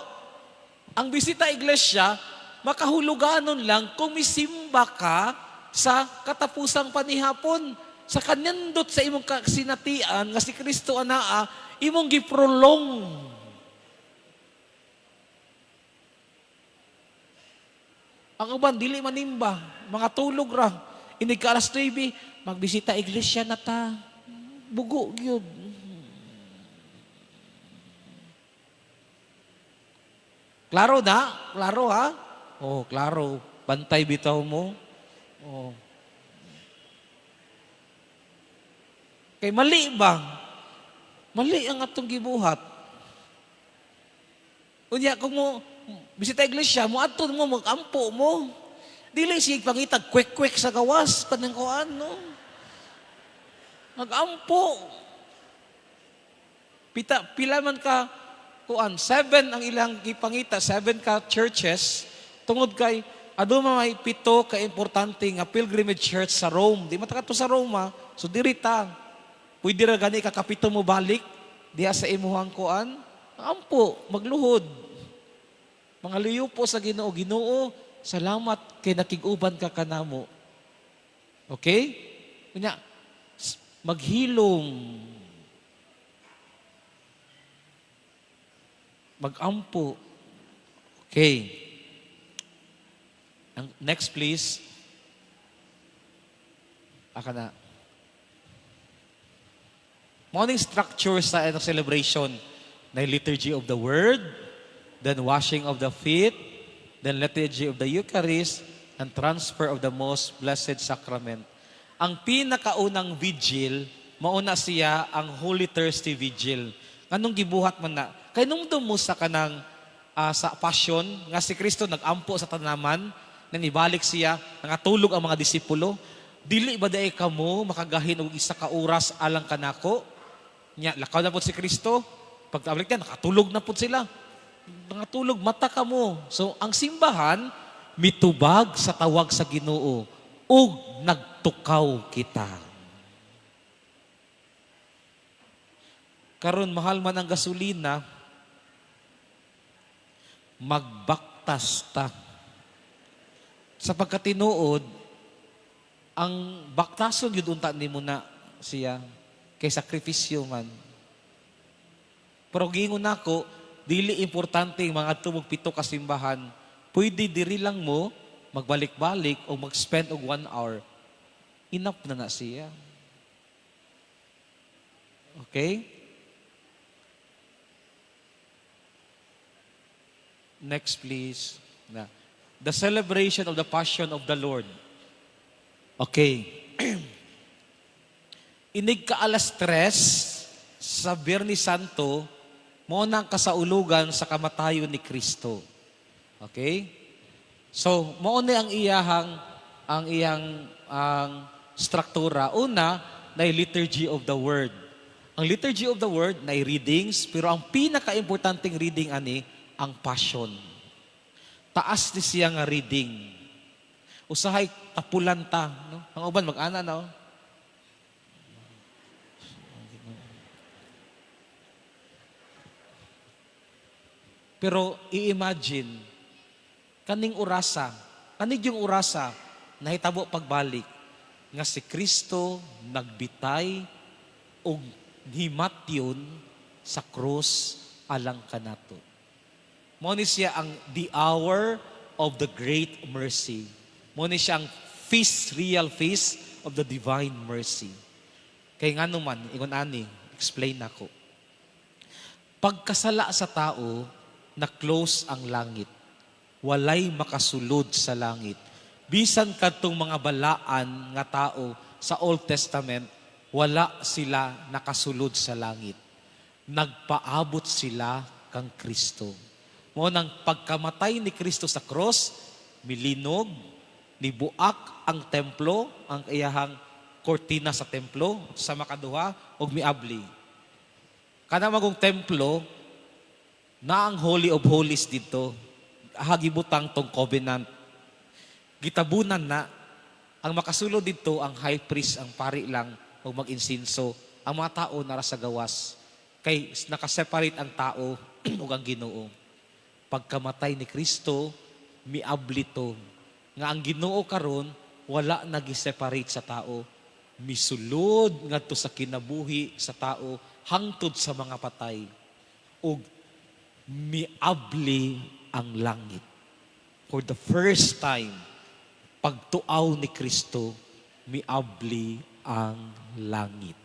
Ang bisita iglesia, makahuluganon lang kung misimba ka sa katapusang panihapon. Sa kanindot sa imong kasinatian nga si Kristo anaa, imong giprolong. Ang uban, dili manimba, mga tulog ra. Inig ka alas 9, magbisita iglesia na ta. Bugo gyud. Klaro na? Klaro ha? Oh, klaro. Bantay bitaw mo. Oh. Kay mali ba? Mali ang atong gibuhat. Unya, kung mo bisita iglesia, mo adto mo, magampo mo. Dili siya pangitag kwek-kwek sa gawas, kanang kuan, no? Magampo. Pita, pila man ka, kuan, 7 ang ilang gipangita, 7 ka churches, tungod kay, aduna may 7 ka importante nga pilgrimage church sa Rome. Di man ta kadto sa Roma, so diri ta. Pwede ra gani kakapito mo balik diha sa imuhang kuan. Ampo, magluhod. Mga liyo po sa Ginoo, Ginoo, salamat kay nakig-uban ka kanamo. Okay? Kunya, maghilom. Magampo. Okay. Ang next please. Aka na. Morning structure sa celebration na liturgy of the Word, then washing of the feet, then liturgy of the Eucharist, and transfer of the Most Blessed Sacrament. Ang pinakaunang vigil, mauna siya ang Holy Thursday Vigil. Anong gibuhat man na? Kay nung mo sa kanang sa passion, nga si Kristo nagampo sa tanaman, nanibalik siya, nangatulog ang mga disipulo, dili ba daay kamo makagahin og isa ka oras alang kanako? Nya, lakaw na po si Kristo. Pagkabalik niya, nakatulog na po sila. Nakatulog, mata ka mo. So, ang simbahan, mitubag sa tawag sa Ginoo ug nagtukaw kita. Karon mahal man ang gasolina, magbaktas ta. Sa pagkatinuod, ang baktason yun unta nimo na siya kay sakripisyo man. Pero giingon nako, dili importante mga tumog 7 ka simbahan. Pwede diri lang mo magbalik-balik o mag-spend og 1 hour. Enough na na siya. Okay? Next please. Na. The celebration of the Passion of the Lord. Okay. Inig ka alas 3 sa Biyernes Santo, mao na ang kasaulugan sa kamatayon ni Kristo. Okay? So, mao na ang iyang ang struktura. Una, na liturgy of the Word. Ang liturgy of the Word na readings, pero ang pinaka-importanteng reading ani ang Passion. Taas ni siya nga reading. Usahay tapulan ta, no? Ang uban mag-ana na. Oh. Pero i-imagine, kaning orasa, kanig yung orasa, nahitabo pagbalik, nga si Kristo nagbitay og himatyon sa krus alang kanato. Mao ni siya ang the hour of the great mercy. Mao ni siya ang feast, real feast of the divine mercy. Kay ngano man, ingon ani, explain nako. Pagkasala sa tao, na close ang langit. Walay makasulod sa langit. Bisan kadtong mga balaan nga tao sa Old Testament, wala sila nakasulod sa langit. Nagpaabot sila kang Kristo. Mao nang pagkamatay ni Kristo sa cross, milinog, nibuak ang templo, ang iyahang kortina sa templo sa makaduha ug miabli. Kana magong templo na ang Holy of Holies dito. Hagibutang tong covenant. Gitabunan na ang makasulod dito ang high priest, ang pari lang ug mag-insinso. Ang mga tao nara sa gawas kay nakaseparate ang tao ug ang Ginoo. Pagkamatay ni Kristo, miabli to nga ang Ginoo karon wala nagi-separate sa tao. Misulod ngadto sa kinabuhi sa tao hangtod sa mga patay ug miabli ang langit. For the first time, pagtuaw ni Kristo, miabli ang langit.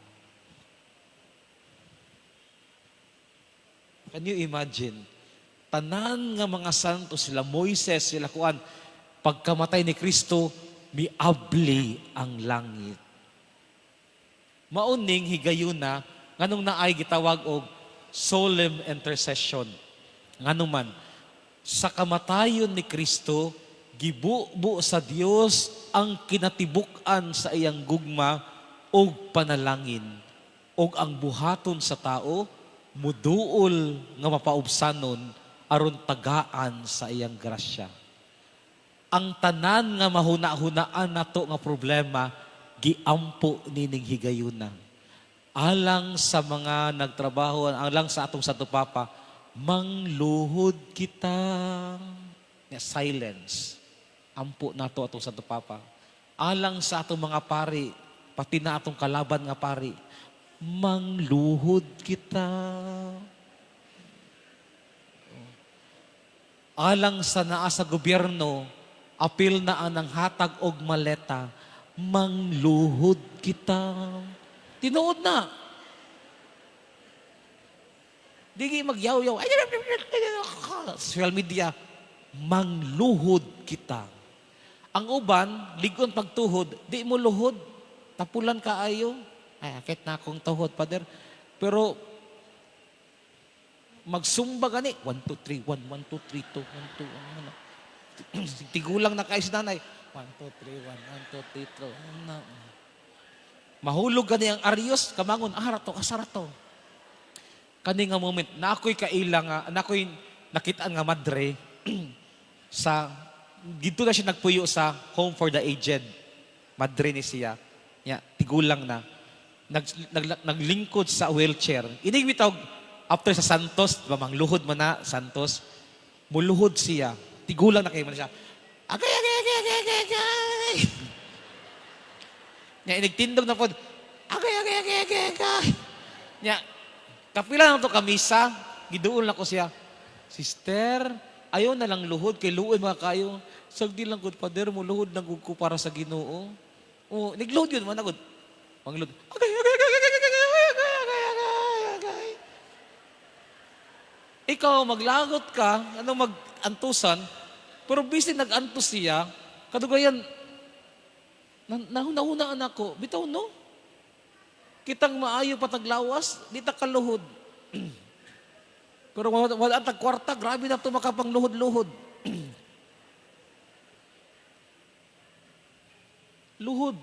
Can you imagine? Tanan nga mga santo, sila Moises, sila kuan, pagkamatay ni Kristo, miabli ang langit. Mauning higayuna, nganong naay gitawag og solemn intercession. Ngano man, sa kamatayon ni Kristo, gibubo sa Dios ang kinatibuk-an sa iyang gugma og panalangin og ang buhaton sa tao muduol nga mapaubsanon aron tagaan sa iyang grasya. Ang tanan nga mahuna-hunaan nato nga problema, giampo nining higayuna. Alang sa mga nagtrabaho, alang sa atong Santo Papa, mangluhod kita. Nga silence. Ampo nato atong Santo Papa. Alang sa atong mga pari, pati na atong kalaban nga pari, mangluhod kita. Alang sa naa sa gobyerno, apil na ang hatag og maleta, mangluhod kita. Tinuod na. Digi magyaw-yaw. Social media, mangluhod kita. Ang uban, ligon pagtuhod, di mo luhod. Tapulan kaayo. Ay, akit na akong tuhod, Father. Pero, magsumba gani. 1, 2, 3, 1, 1, 2, 3, 2, 1, 2, 1, 1. Tigulang na kayo si nanay. 1, 2, 3, 1, 1, 2, 3, 2. Ano. Mahulog gani ang Aryos, kamangon, ah, rato, asa rato. Kani nga moment, na ako'y kaila nga, na ako'y nakitaan nga madre sa, dito na siya nagpuyo sa Home for the Aged. Madre ni siya. Ya, tigulang na. Naglingkod sa wheelchair. Inig bitaw, after sa Santos, ba, mangluhod man na, Santos, muluhod siya. Tigulang na kayo man siya. Agay, agay, agay, agay, agay, agay. Nya, inigtindog na po. Agay, agay, agay, agay, agay. Nya, kapila na to kamisa, giduol na ko siya. Sister, ayaw na lang luhod, kay luoy mga kayo. Sagdi lang gud, Father, mo luhod lang gud ko para sa Ginoo. O, nigluhod yun, man agad. Manglud. Agay, agay, agay, agay, agay, agay, agay, agay, agay, agay. Ikaw, maglagot ka, ano mag-antusan, pero busy nag-antos siya, kadugayan, nahuna-hunaan ako, bitaw no? Kitang maayo pataglawas, di ta kaluhod. Pero wala tag kwarta, grabe na ito makapangluhod-luhod. Luhod.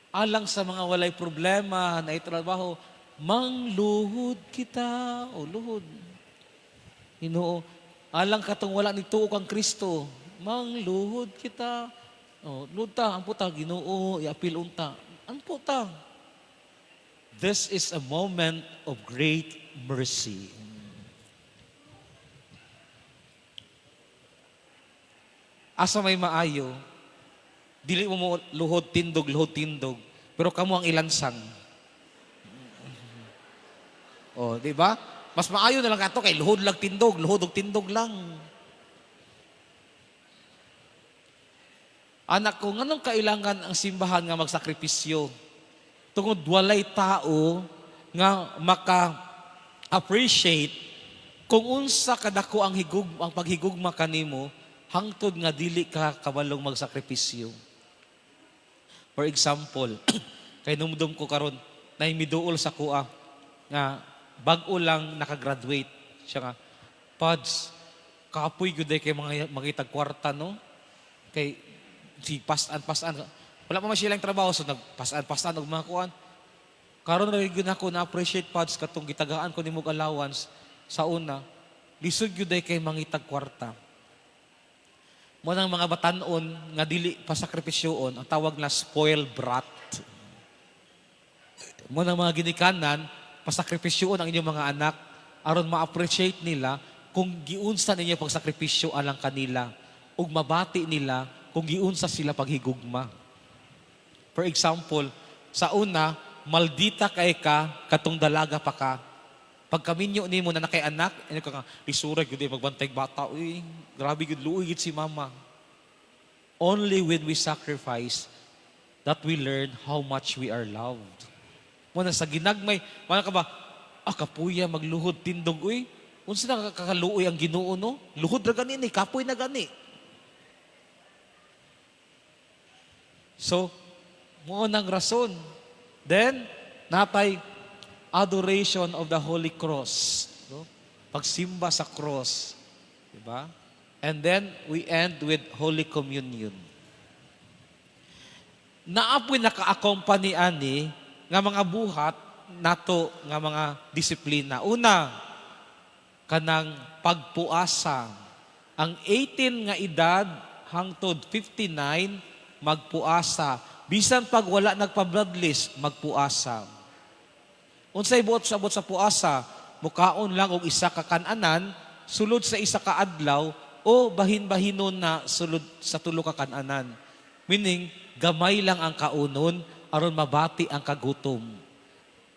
Alang sa mga walay problema, na trabaho, mangluhod kita. O luhod. Ginoo, alang katong wala ni tuo kang Kristo, mangluhod kita. O, luhod ta, ampo ta, Ginoo, iapil unta. Ampo ta. This is a moment of great mercy. Asa may maayo, dili mo mo luhod tindog, luhod tindog, pero kamo ang ilansang. O, di ba? Mas maayo na lang kato kay luhod lang tindog, luhod og tindog lang. Anak ko, nganong kailangan ang simbahan nga magsakripisyo? Tungod walay tao nga maka-appreciate Kung unsa kadako ang paghigugma kanimo, hangtod nga dili ka kabalong magsakripisyo. For example, kay numdum ko karon, nay miduol sa akoa nga bag-o lang nakagraduate. Siya nga, "Pads, kapoy gyud kay mga mangitag kwarta, no? Kay si pasan pasan wala pa man siya lang trabaho, so nagpasan pasan og mga kuan. Karon ra gyud ako na appreciate, Pads, katong gitagaan ko nimo og allowance sa una. Lisod gyud kay mangitag kwarta." Mao nang mga batanon nga dili pasakripisyoon, ang tawag na spoil brat. Mao nang mga ginikanan, pasakripisyoon ang inyong mga anak aron ma-appreciate nila kung giunsa ninyo pagsakripisyo alang kanila ug mabati nila kung giunsa sila paghigugma. For example, sa una, maldita kay ka katong dalaga pa ka. Pagkaminyo nimo na nakay anak, ano ka nga, "Lisura gyud eh magbantay bata, uy, grabe gyud, luoy gyud si mama." Only when we sacrifice that we learn how much we are loved. Mao na sa ginagmay, wala ka ba, "Ah, kapuya magluhod tindog, uy. Unsa na kakaluoy ang Ginoo, no? Luhod ra gani ni, kapoy na gani." So, mao nang rason. Then, natay adoration of the Holy Cross. No? Pagsimba sa cross. Diba? And then, we end with Holy Communion. Naa poy naka-accompany ani nga mga buhat nato nga mga disiplina. Una, kanang pagpuasa. Ang 18 nga edad hangtod 59, magpuasa. Bisan pag wala nagpa-bloodlist, magpuasa. Unsay buot sa abot sa puasa? Mukaon lang og isa ka kananan sulod sa isa ka adlaw o bahin-bahinon na sulod sa tulo ka kananan. Meaning, gamay lang ang kaunon aron mabati ang kagutom.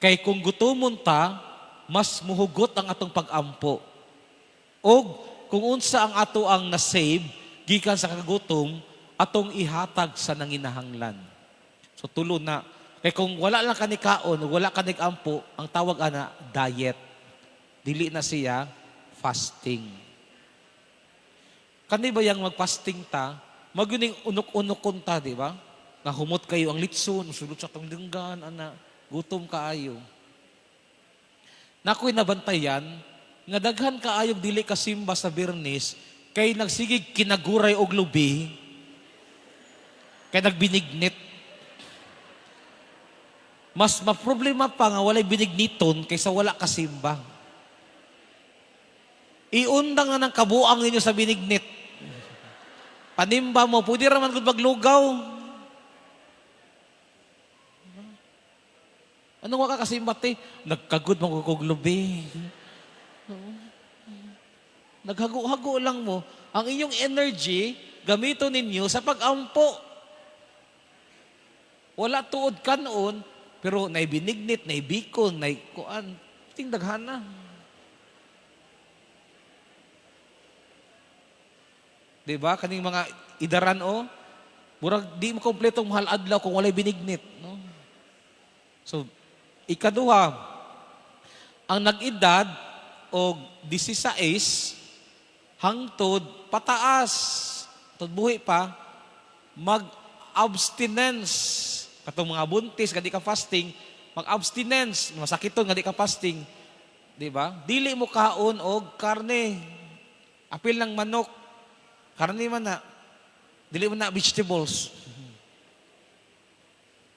Kay kung gutomon ta, mas muhugot ang atong pag-ampo. Og kung unsa ang ato ang na-save gikan sa kagutom, atong ihatag sa nanginahanglan. So tulo na. Kay kung wala lang ka nikaon, wala ka ampo, ang tawag ana diet. Dili na siya fasting. Kani ba yang magfasting ta, magyuning unok-unok ta, di ba? Nga humot kayo ang litson, sulod sa tong denggan, ana, gutom kaayo. Nakoy nabantayan, nga daghan kaayog dili kasimba sa Biyernes, kay nagsigig kinaguray og lubi, kay nagbinignit. Mas maproblema pa nga walay binigniton kaysa wala kasimba. Iundang na ng kabuang ninyo sa binignit. Panimba mo, pwede raman kung maglugaw. Ano nga ka kasimba, te? Nagkagod mo kog lubi. Naghago-hago lang mo. Ang inyong energy, gamito ninyo sa pag-ampo. Wala tuod kanon, pero naibinignit, naibikon, naikuan, tingdaghan na. Diba? Kaning mga idaran o, murag di mo kompletong mahal adlaw kung walay binignit. No? So, ikaduha, ang nag-edad og 16 hangtod pataas, tod buhi pa, mag-abstinence. Katong mga buntis, nga di ka fasting, mag-abstinence, masakiton nga di ka fasting. Di ba? Dili mo kaon og karne. Apil ng manok. Karne man na. Dili mo na vegetables.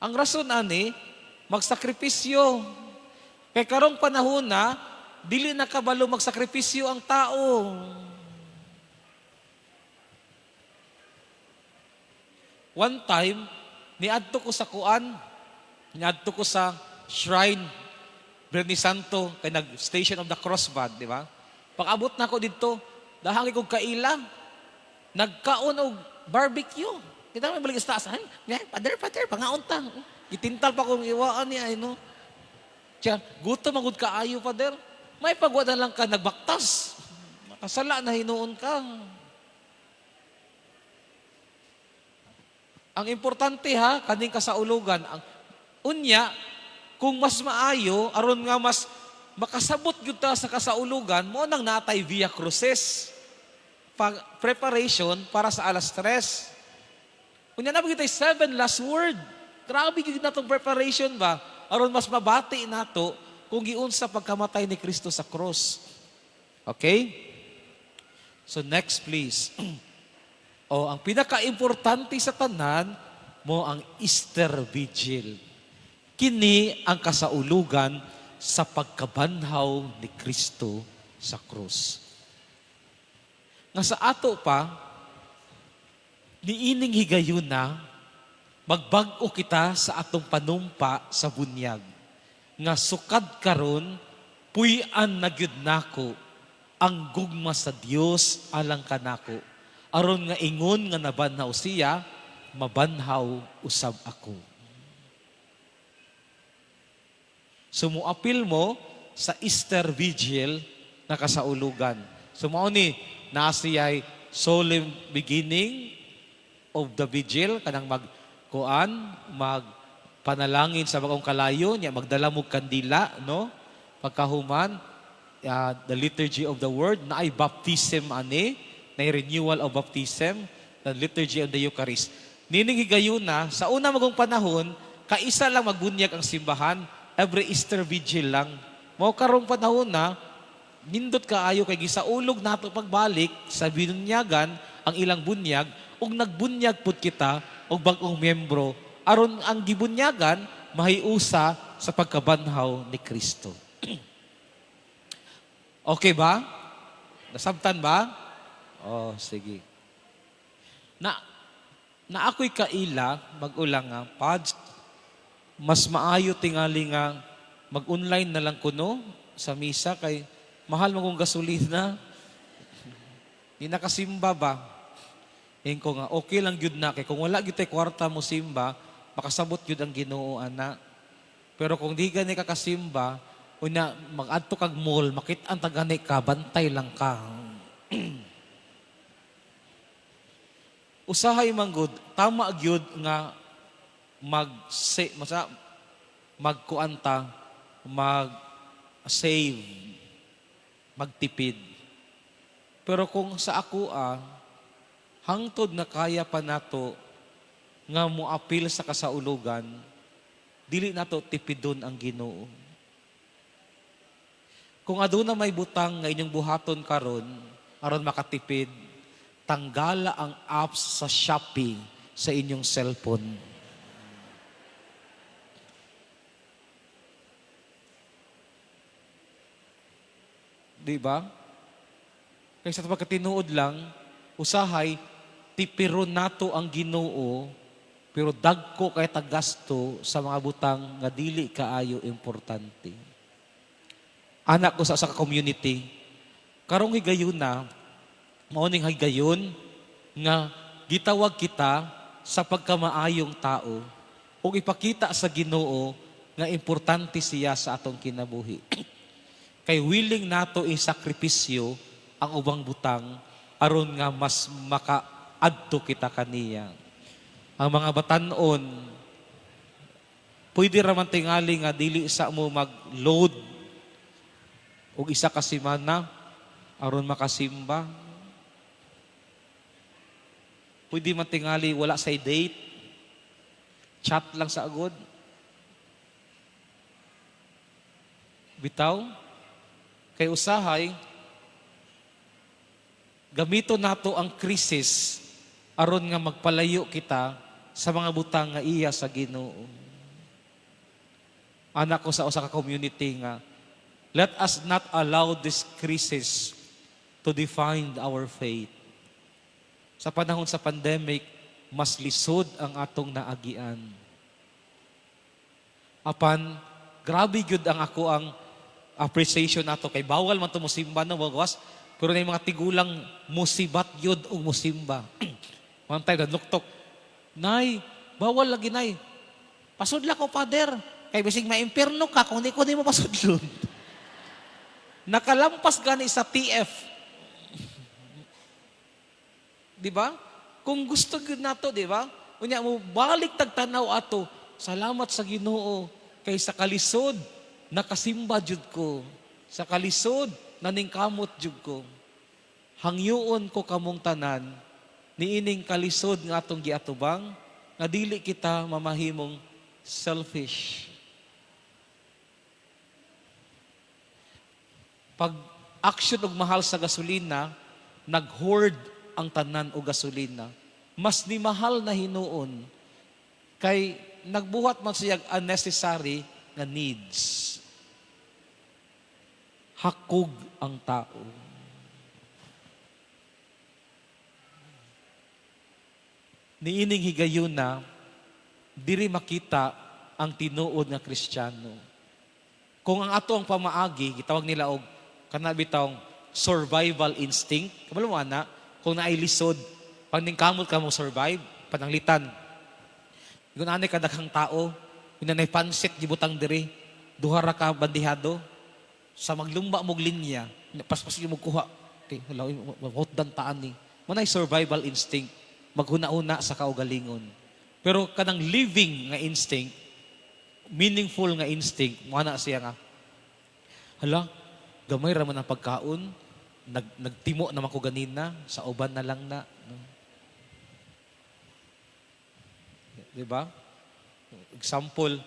Ang rason ani, magsakripisyo. Kay karong panahon na, dili na kabalo magsakripisyo ang tao. One time, niadto ko sa kuan, niadto ko sa shrine, Biyernes Santo, kay nag Station of the Cross ba, di ba? Pag-abot na ako dito, dahang kog kaila, nagkaon og barbecue. Kita may balik sa taas. Ay, pader, pader, pangaon ta. Gitintal pa kong iwaan niya, ay, no? Tiyan, gutom magud kaayo, pader. May pagwada lang ka, nagbaktas. Makasala na hinuon ka. Ang importante ha, kaning kasaulugan, ang unya, kung mas maayo, aron nga mas makasabot gyud ta sa kasaulugan, mao nang natay Via Crucis. Pag preparation para sa alas 3. Unya na kita seven last word. Grabe gyud natong preparation ba? Aron mas mabati nato kung giunsa pagkamatay ni Kristo sa cross. Okay? So next, please. O, ang pinaka-importante sa tanan mao ang Easter Vigil. Kini ang kasaulugan sa pagkabanhaw ni Kristo sa krus. Nga sa ato pa, niining higayuna, magbag-o kita sa atong panumpa sa bunyag. Nga sukad karon, puy-an na gyud nako ang gugma sa Dios alang kanako. Aron nga ingon nga nabanhaw siya, mabanhaw usab ako. So muapil mo sa Easter Vigil na kasaulugan. So mao ni naa siya'y solemn beginning of the vigil, kanang magkuan, mag panalangin sa bagong kalayo niya, magdala mo kandila, no? Pagkahuman, the liturgy of the word, naay baptism ani, naay renewal of baptism, the liturgy of the Eucharist. Nining higayuna, sa una magong panahon, kaisa lang magbunyag ang simbahan, every Easter Vigil lang. Mao karong panahon na, nindot kaayo kay gisaulog nato pagbalik sa binunyagan ang ilang bunyag ug nagbunyag pud kita og bag-ong miyembro aron ang gibunyagan mahiusa sa pagkabanhaw ni Kristo. Okay ba? Nasabtan ba? Oh, sige. Na na ako'y kaila mag-ulang nga, "Pads, mas maayo tingali nga mag-online na lang kuno sa misa kay mahal mo kong gasolina. Di nakasimba ba?" Ingon ko nga, okay lang gyud na kay kung wala gyud tay kwarta mo simba, makasabot gyud ang Ginoo ana. Pero kung di gani ka kasimba, unya mag-adto kag mall, makit-an ta gani ka, bantay lang ka. Usahay man gud, tama gyud nga mag masa magkuanta, mag save, magtipid. Pero kung sa ako hangtod na kaya pa nato nga moapil sa kasaulugan, dili nato tipidon ang Ginoo. Kung aduna may butang nga inyong buhaton karon aron makatipid, tanggala ang apps sa Shopee sa inyong cellphone. Di ba? Kaysa pagkatinuod lang, usahay, tipiron nato ang Ginoo, pero dagko kay tagasto sa mga butang nga dili kaayo importante. Anak ko sa usa ka community, karong higayuna, mao ning higayon nga gitawag kita sa pagkamaayong tao ug ipakita sa Ginoo nga importante siya sa atong kinabuhi. Kay willing nato isakripisyo ang ubang butang aron nga mas makaadto kita kaniya. Ang mga batan-on, pwede ra man tingali nga dili sa mo mag-load og isa ka semana aron makasimba. Pwede man tingali wala say date. Chat lang sa agod. Bitaw, kay usahay, gamito nato ang krisis aron nga magpalayo kita sa mga butang nga iya sa Ginoo. Anak ko sa usa ka community nga, let us not allow this crisis to define our faith. Sa panahon sa pandemic, mas lisod ang atong naagian. Apan, grabe gyud ang ako ang appreciation nato kay bawal man to mosimba, no, bagawas, pero na yung mga tigulang musibat gyud og musimba. One time nuktok, "Nay, bawal lagi, Nay." "Pasudla ko, Father, kay bisig maimpierno ka kung di ko di mo pasudlon." Nakalampas gani sa TF. Di ba? Kung gusto gyud nato, di ba? Unya mo balik tagtanaw ato, salamat sa Ginoo kay sa kalisod nakasimba jud ko. Sa kalisod, naningkamot jud ko. Hangyoon ko kamong tanan, niining kalisod nga atong giatubang, nga dili kita mamahimong selfish. Pag action og mahal sa gasolina, nag-hoard ang tanan og gasolina. Mas ni mahal na hinuon kay nagbuhat man siya unnecessary nga needs. Hakog ang tao. Niining higayuna, diri makita ang tinuod nga Kristiyano. Kung ang ato ang pamaagi, gitawag nila og kana bitawng survival instinct. Kabalo mo ana, kung naay lisod, pag ningkamot ka mo survive, pananglitan. Kung anay kadaghang tao, kung nanay pansit gibutang diri, duha ra ka bandihado, sa maglumba mog linya, paspas mo kuha, kay hala hotdan taan ni. Manay survival instinct, maghuna-una sa kaugalingon. Pero kanang living nga instinct, meaningful nga instinct, mo na siya nga, hala, gamay ra man ang pagkaon, nagtimo naman ko ganina, sa uban na lang na. No? Di ba? Example,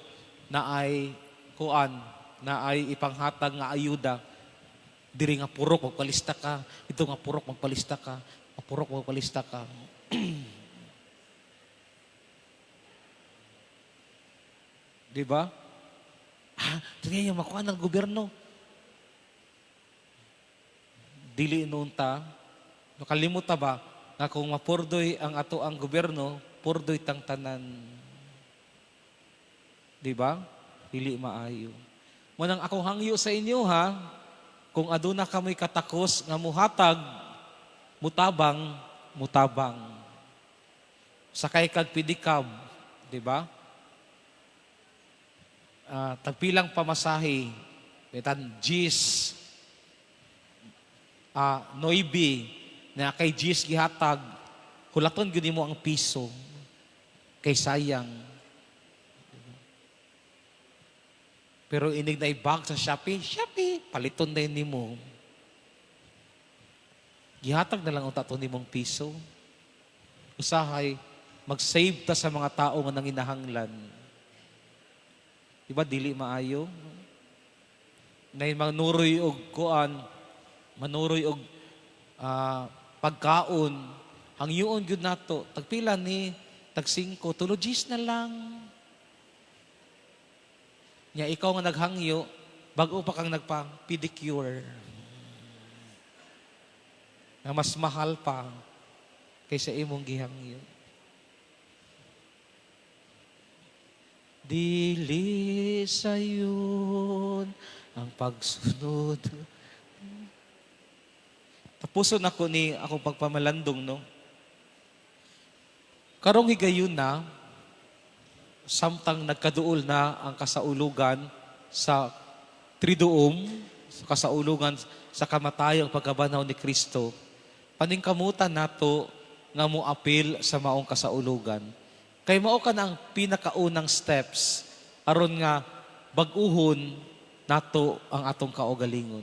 na ay kuan, na ay ipanghatag nga ayuda, diri nga purok magpalista ka, ito nga purok magpalista ka, purok magpalista ka. Di ba? Ah, tingnan yung makuha ng gobyerno. Dili noon ta, nakalimot ta ba nga kung mapurdoy ang ato ang gobyerno, purdoy tang tanan. Di ba? Dili maayo. Manang akong hangyo sa inyo ha, kung aduna kamoy katakos nga muhatag, mutabang, mutabang. Sakay kag pedicab, di ba? Tagpilang pamasahe, bitan G's, noibi, na kay G's gihatag, hulaton gyud nimo ang piso, kay sayang. Pero inig na ibag sa Shopee, Shopee, paliton na yun nimo. Gihatag na lang unta to nimong piso. Usahay, mag-save ta sa mga tao nga nanginahanglan. Diba, dili maayo? Nay manuroy og kuan, manuroy og pagkaon, hangyoon gyud nato. Tagpila ni, tag 5, tulo G's na lang. Nya ikaw nga naghangyo, bag-o pa kang nagpa-pedicure. Nga mas mahal pa kaysa imong gihangyo. Dili sayon ang pagsunod. Tapuson ako ni akong pagpamalandong, no? Karong higayon na, samtang nagkaduol na ang kasaulugan sa Triduum, sa kasaulugan sa kamatayang pagkabanhaw ni Kristo, paningkamutan nato nga moapil sa maong kasaulugan. Kay mao ka na ang pinakaunang steps aron nga bag-uhon nato ang atong kaugalingon.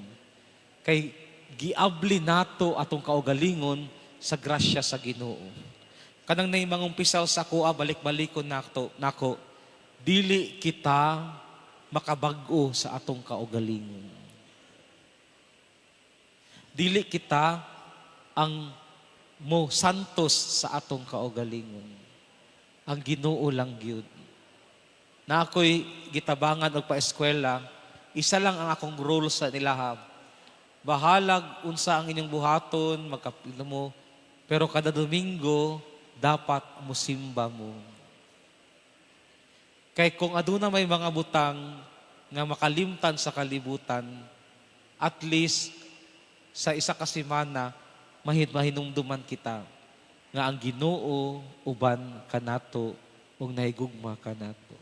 Kay giabli nato atong kaugalingon sa grasya sa Ginoo. Kanang nay mangumpisal sa akoa, balik-balikon nato nako, dili kita makabag-o sa atong kaugalingon. Dili kita ang mo santos sa atong kaugalingon. Ang Ginoo lang gyud. Na ako'y gitabangan og paeskwela, isa lang ang akong role sa nilaha. Bahalag unsa ang inyong buhaton, magkapilo mo, pero kada Domingo dapat musimba mo. Kay kung aduna may mga butang nga makalimtan sa kalibutan, at least sa isa ka semana mahinumduman kita nga ang Ginoo uban kanato ug nahigugma kanato.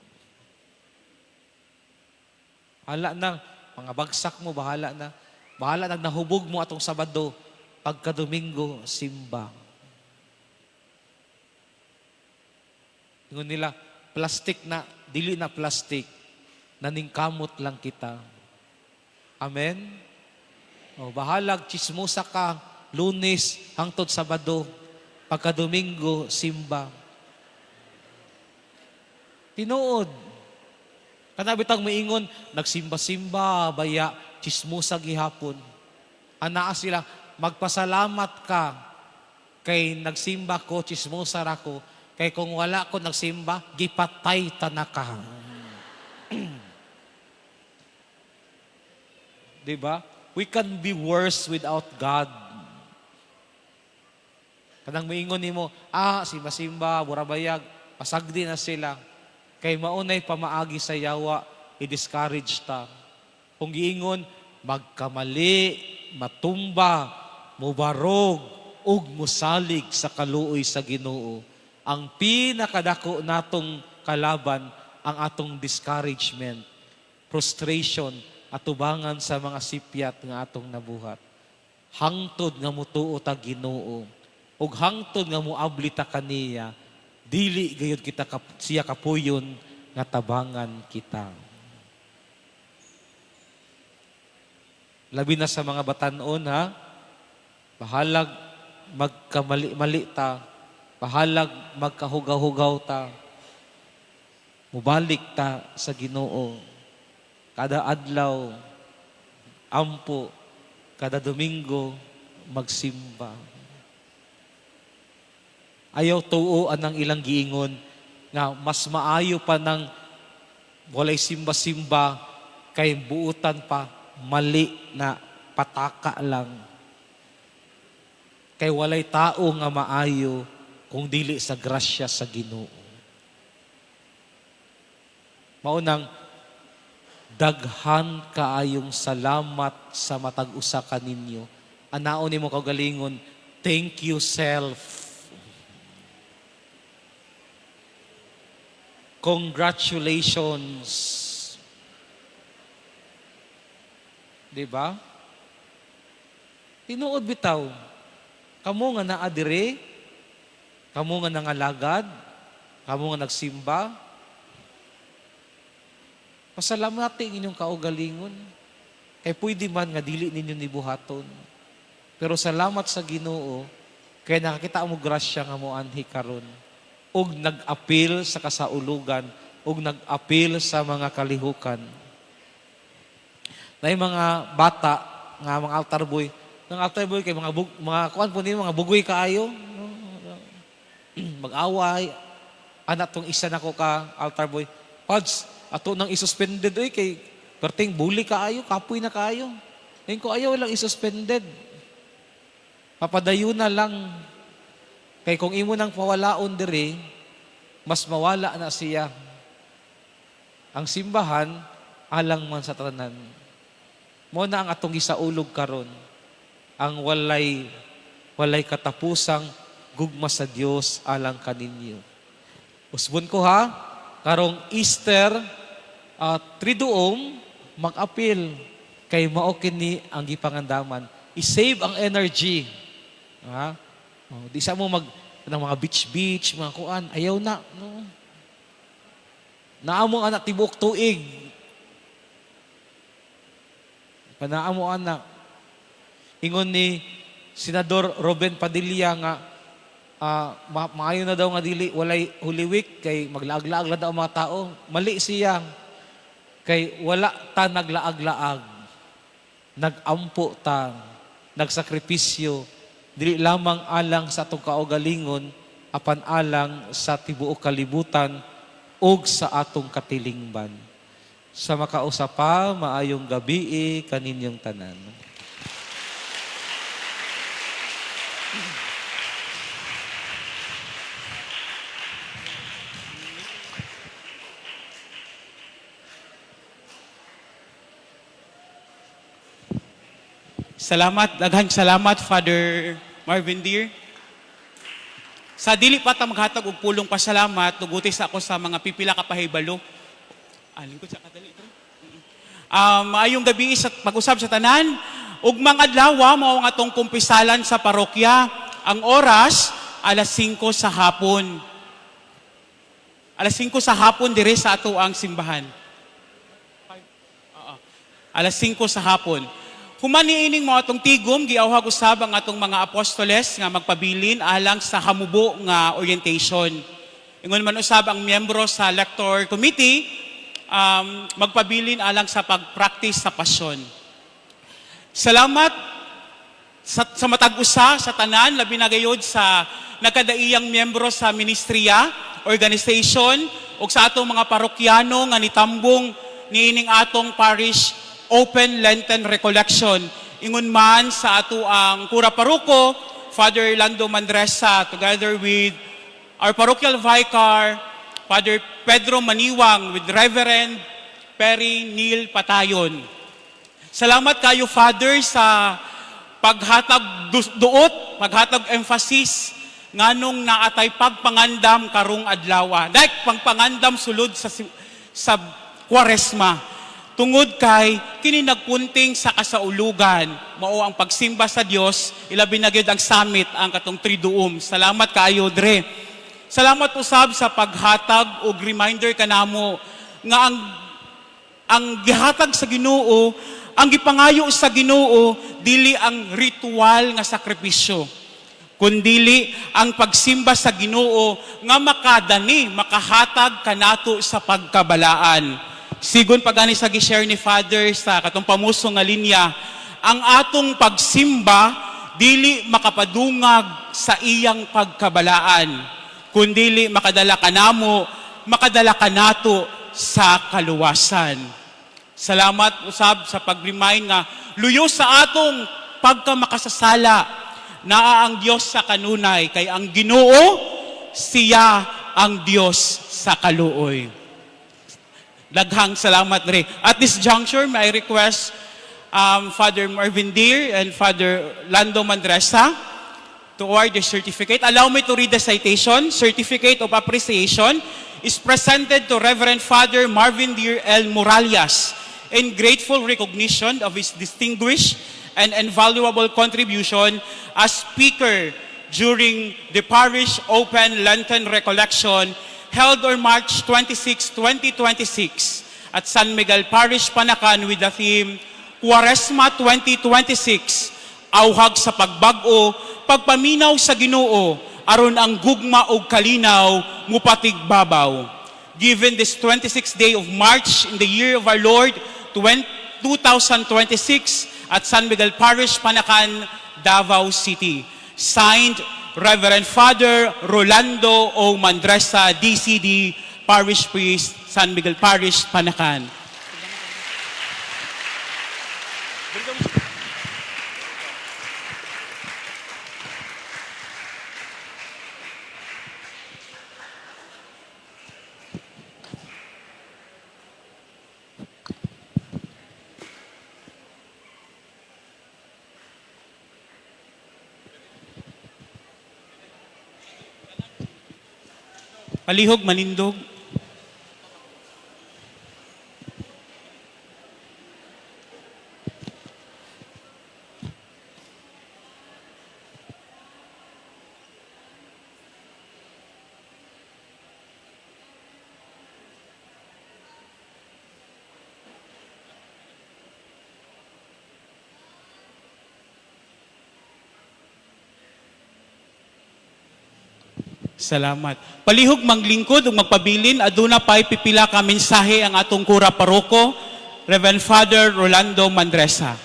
Hala na, mga bagsak mo, bahala na. Bahala na nahubog mo atong Sabado, pagka Domingo, simba. Ingon nila, plastic na, dili na plastic, naningkamot lang kita. Amen? O, bahalag, chismosa ka, Lunes hangtod Sabado, pagka Domingo, simba. Tinuod. Kana bitang maingon, nagsimba-simba, baya, chismosa gihapon. Anaa sila, magpasalamat ka kay nagsimba ko, chismosa ra ko, kay kung wala ko nagsimba, gipatay ta na ka. 'Di ba? We can be worse without God. Kanang moingon nimo, ah, simba-simba, burabayag, pasagdi na sila. Kay maunay pamaagi sa yawa, i-discourage ta. Kung giingon, magkamali, matumba, mubarog, ug musalig sa kaluoy sa Ginoo. Ang pinakadako natong kalaban ang atong discouragement, frustration, atubangan sa mga sipyat nga atong nabuhat. Hangtod nga mutuo ta Ginoo, ug hangtod nga muabli ta kaniya, dili gayud kita siya kapuyon nga tabangan kita. Labi na sa mga batan-on, ha, bahalag magkamali-mali ta, bahalag magkahugaw-hugaw ta, mubalik ta sa Ginoo. Kada adlaw, ampo, kada Domingo, magsimba. Ayaw tuo anang ilang giingon nga mas maayo pa ng walay simba-simba kay buutan pa, mali na pataka lang. Kay walay tao nga maayo kung dili sa grasya sa Ginoo. Maunang daghan kaayong salamat sa matag usa kaninyo. Anaon nimo kaugalingon, thank you self. Congratulations. Di ba? Tinuod bitaw. Kamo nga naa diri, kamo nga nangalagad, kamo nga nagsimba, pasalamati ang inyong kaugalingon. Kay pwede man nga dili ninyo nibuhaton. Pero salamat sa Ginoo kay nakakita mo grasya nga moanhi karon. Ug nag-apil sa kasaulugan, ug nag-apil sa mga kalihukan. Nay mga bata nga mga altar boy, ng altar boy kay mga mga kuan po nimo, mga bugoy kaayo. Mag-away. Anak tong isa nako ka altar boy. Pads, ato nang isuspended oy kay perting bully kaayo, kapoy na kaayo. Ngayon ko ayaw lang isuspended. Papadayon na lang. Kay kung imo nang pawalaon diri, mas mawala na siya. Ang simbahan alang man sa tanan. Mo na ang atong gisaulog karon. Ang walay katapusang gugma sa Dios alang kaninyo. Usbon ko ha, karong Easter Triduum, mag-apil kay mao kini ang gipangandaman. I-save ang energy. Ha? Oh, di sa mo mag ng mga beach-beach, mga kuan, ayaw na. No. Naamo anak tibuok tuig. Panaamo anak. Ingon ni Senador Robin Padilla nga maayo na daw nga dili walay Holy Week kay maglaag-laag lang daw ang mga tao. Mali siya. Kay wala ta naglaag-laag. Nagampo ta, nagsakripisyo, dili lamang alang sa atong kaugalingon, apan alang sa tibuok kalibutan ug sa atong katilingban. Sa makausa pa, maayong gabi kaninyong tanan.
Salamat, daghang salamat, Father Marvin Dear. Sa dili pa ta maghatag og pulong pasalamat, tuguti sa ako sa mga pipila ka pahibalo. Lingkod sa kadali ito. Maayong gabi sa pag-usab sa tanan. Ugmang adlaw mao ang atong kumpisalan sa parokya. Ang oras 5:00 sa hapon. 5:00 sa hapon dire sa ato ang simbahan. 5:00 sa hapon. Human niining mao atong tigom, giawhag usab ang atong mga apostoles nga magpabilin alang sa hamubo nga orientation. Ingon man usab ang miyembro sa lector committee magpabilin alang sa pag-practice sa pasyon. Salamat sa matag usa sa tanan, labi na gayod sa nagkadaiyang miyembro sa ministriya, organization ug sa atong mga parokyano nga nitambong niining atong parish Open Lenten Recollection. Ingon man sa ato ang kura paroko, Father Lando Mandresa, together with our parochial vicar, Father Pedro Maniwang, with Reverend Perry Neil Patayon. Salamat kayo, Father, sa paghatag duot, paghatag emphasis nganong naatay pagpangandam karong adlaw. Dahil pangpangandam sulod sa Kwaresma. Tungod kay kini nagpunting sa kasaulugan, mao ang pagsimba sa Dios, ilabi na gyud ang summit ang katong Triduum. Salamat kaayo dre. Salamat usab sa paghatag og reminder kanamo nga ang gihatag sa Ginoo, ang gipangayo sa Ginoo dili ang ritual nga sakripisyo, kundili ang pagsimba sa Ginoo nga makadani, makahatag kanato sa pagkabalaan. Sigon pa gani sa gi-share ni Father sa katong pamuso nga linya, ang atong pagsimba dili makapadungag sa iyang pagkabalaan, kundili makadala kanamo, makadala kanato sa kaluwasan. Salamat usab sa pag-remind nga luyo sa atong pagkamakasasala, naa ang Dios sa kanunay, kay ang Ginoo siya ang Dios sa kaluoy. Daghang salamat rin. At this juncture, may I request Father Marvin Deer and Father Lando Mandresa to award the certificate. Allow me to read the citation. Certificate of Appreciation is presented to Reverend Father Marvin Deer L. Moralias in grateful recognition of his distinguished and invaluable contribution as speaker during the Parish Open Lenten Recollection held on March 26, 2026 at San Miguel Parish, Panacan with the theme Cuaresma 2026, Auhag sa Pagbag-o, Pagpaminaw sa Ginoo, aron ang gugma ug kalinaw mupatigbabaw. Given this 26th day of March in the year of our Lord 20 2026 at San Miguel Parish, Panacan, Davao City. Signed, Reverend Father Rolando O. Mandresa, DCD, Parish Priest, San Miguel Parish, Panacan. Palihog, manindog. Salamat. Palihog manglingkod ug magpabilin, aduna pay pipila ka mensahe ang atong kura paroko, Reverend Father Rolando Mandresa.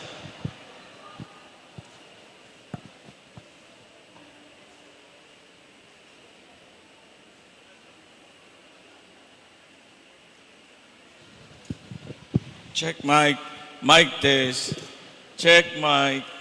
Check mic, mic test. Check mic.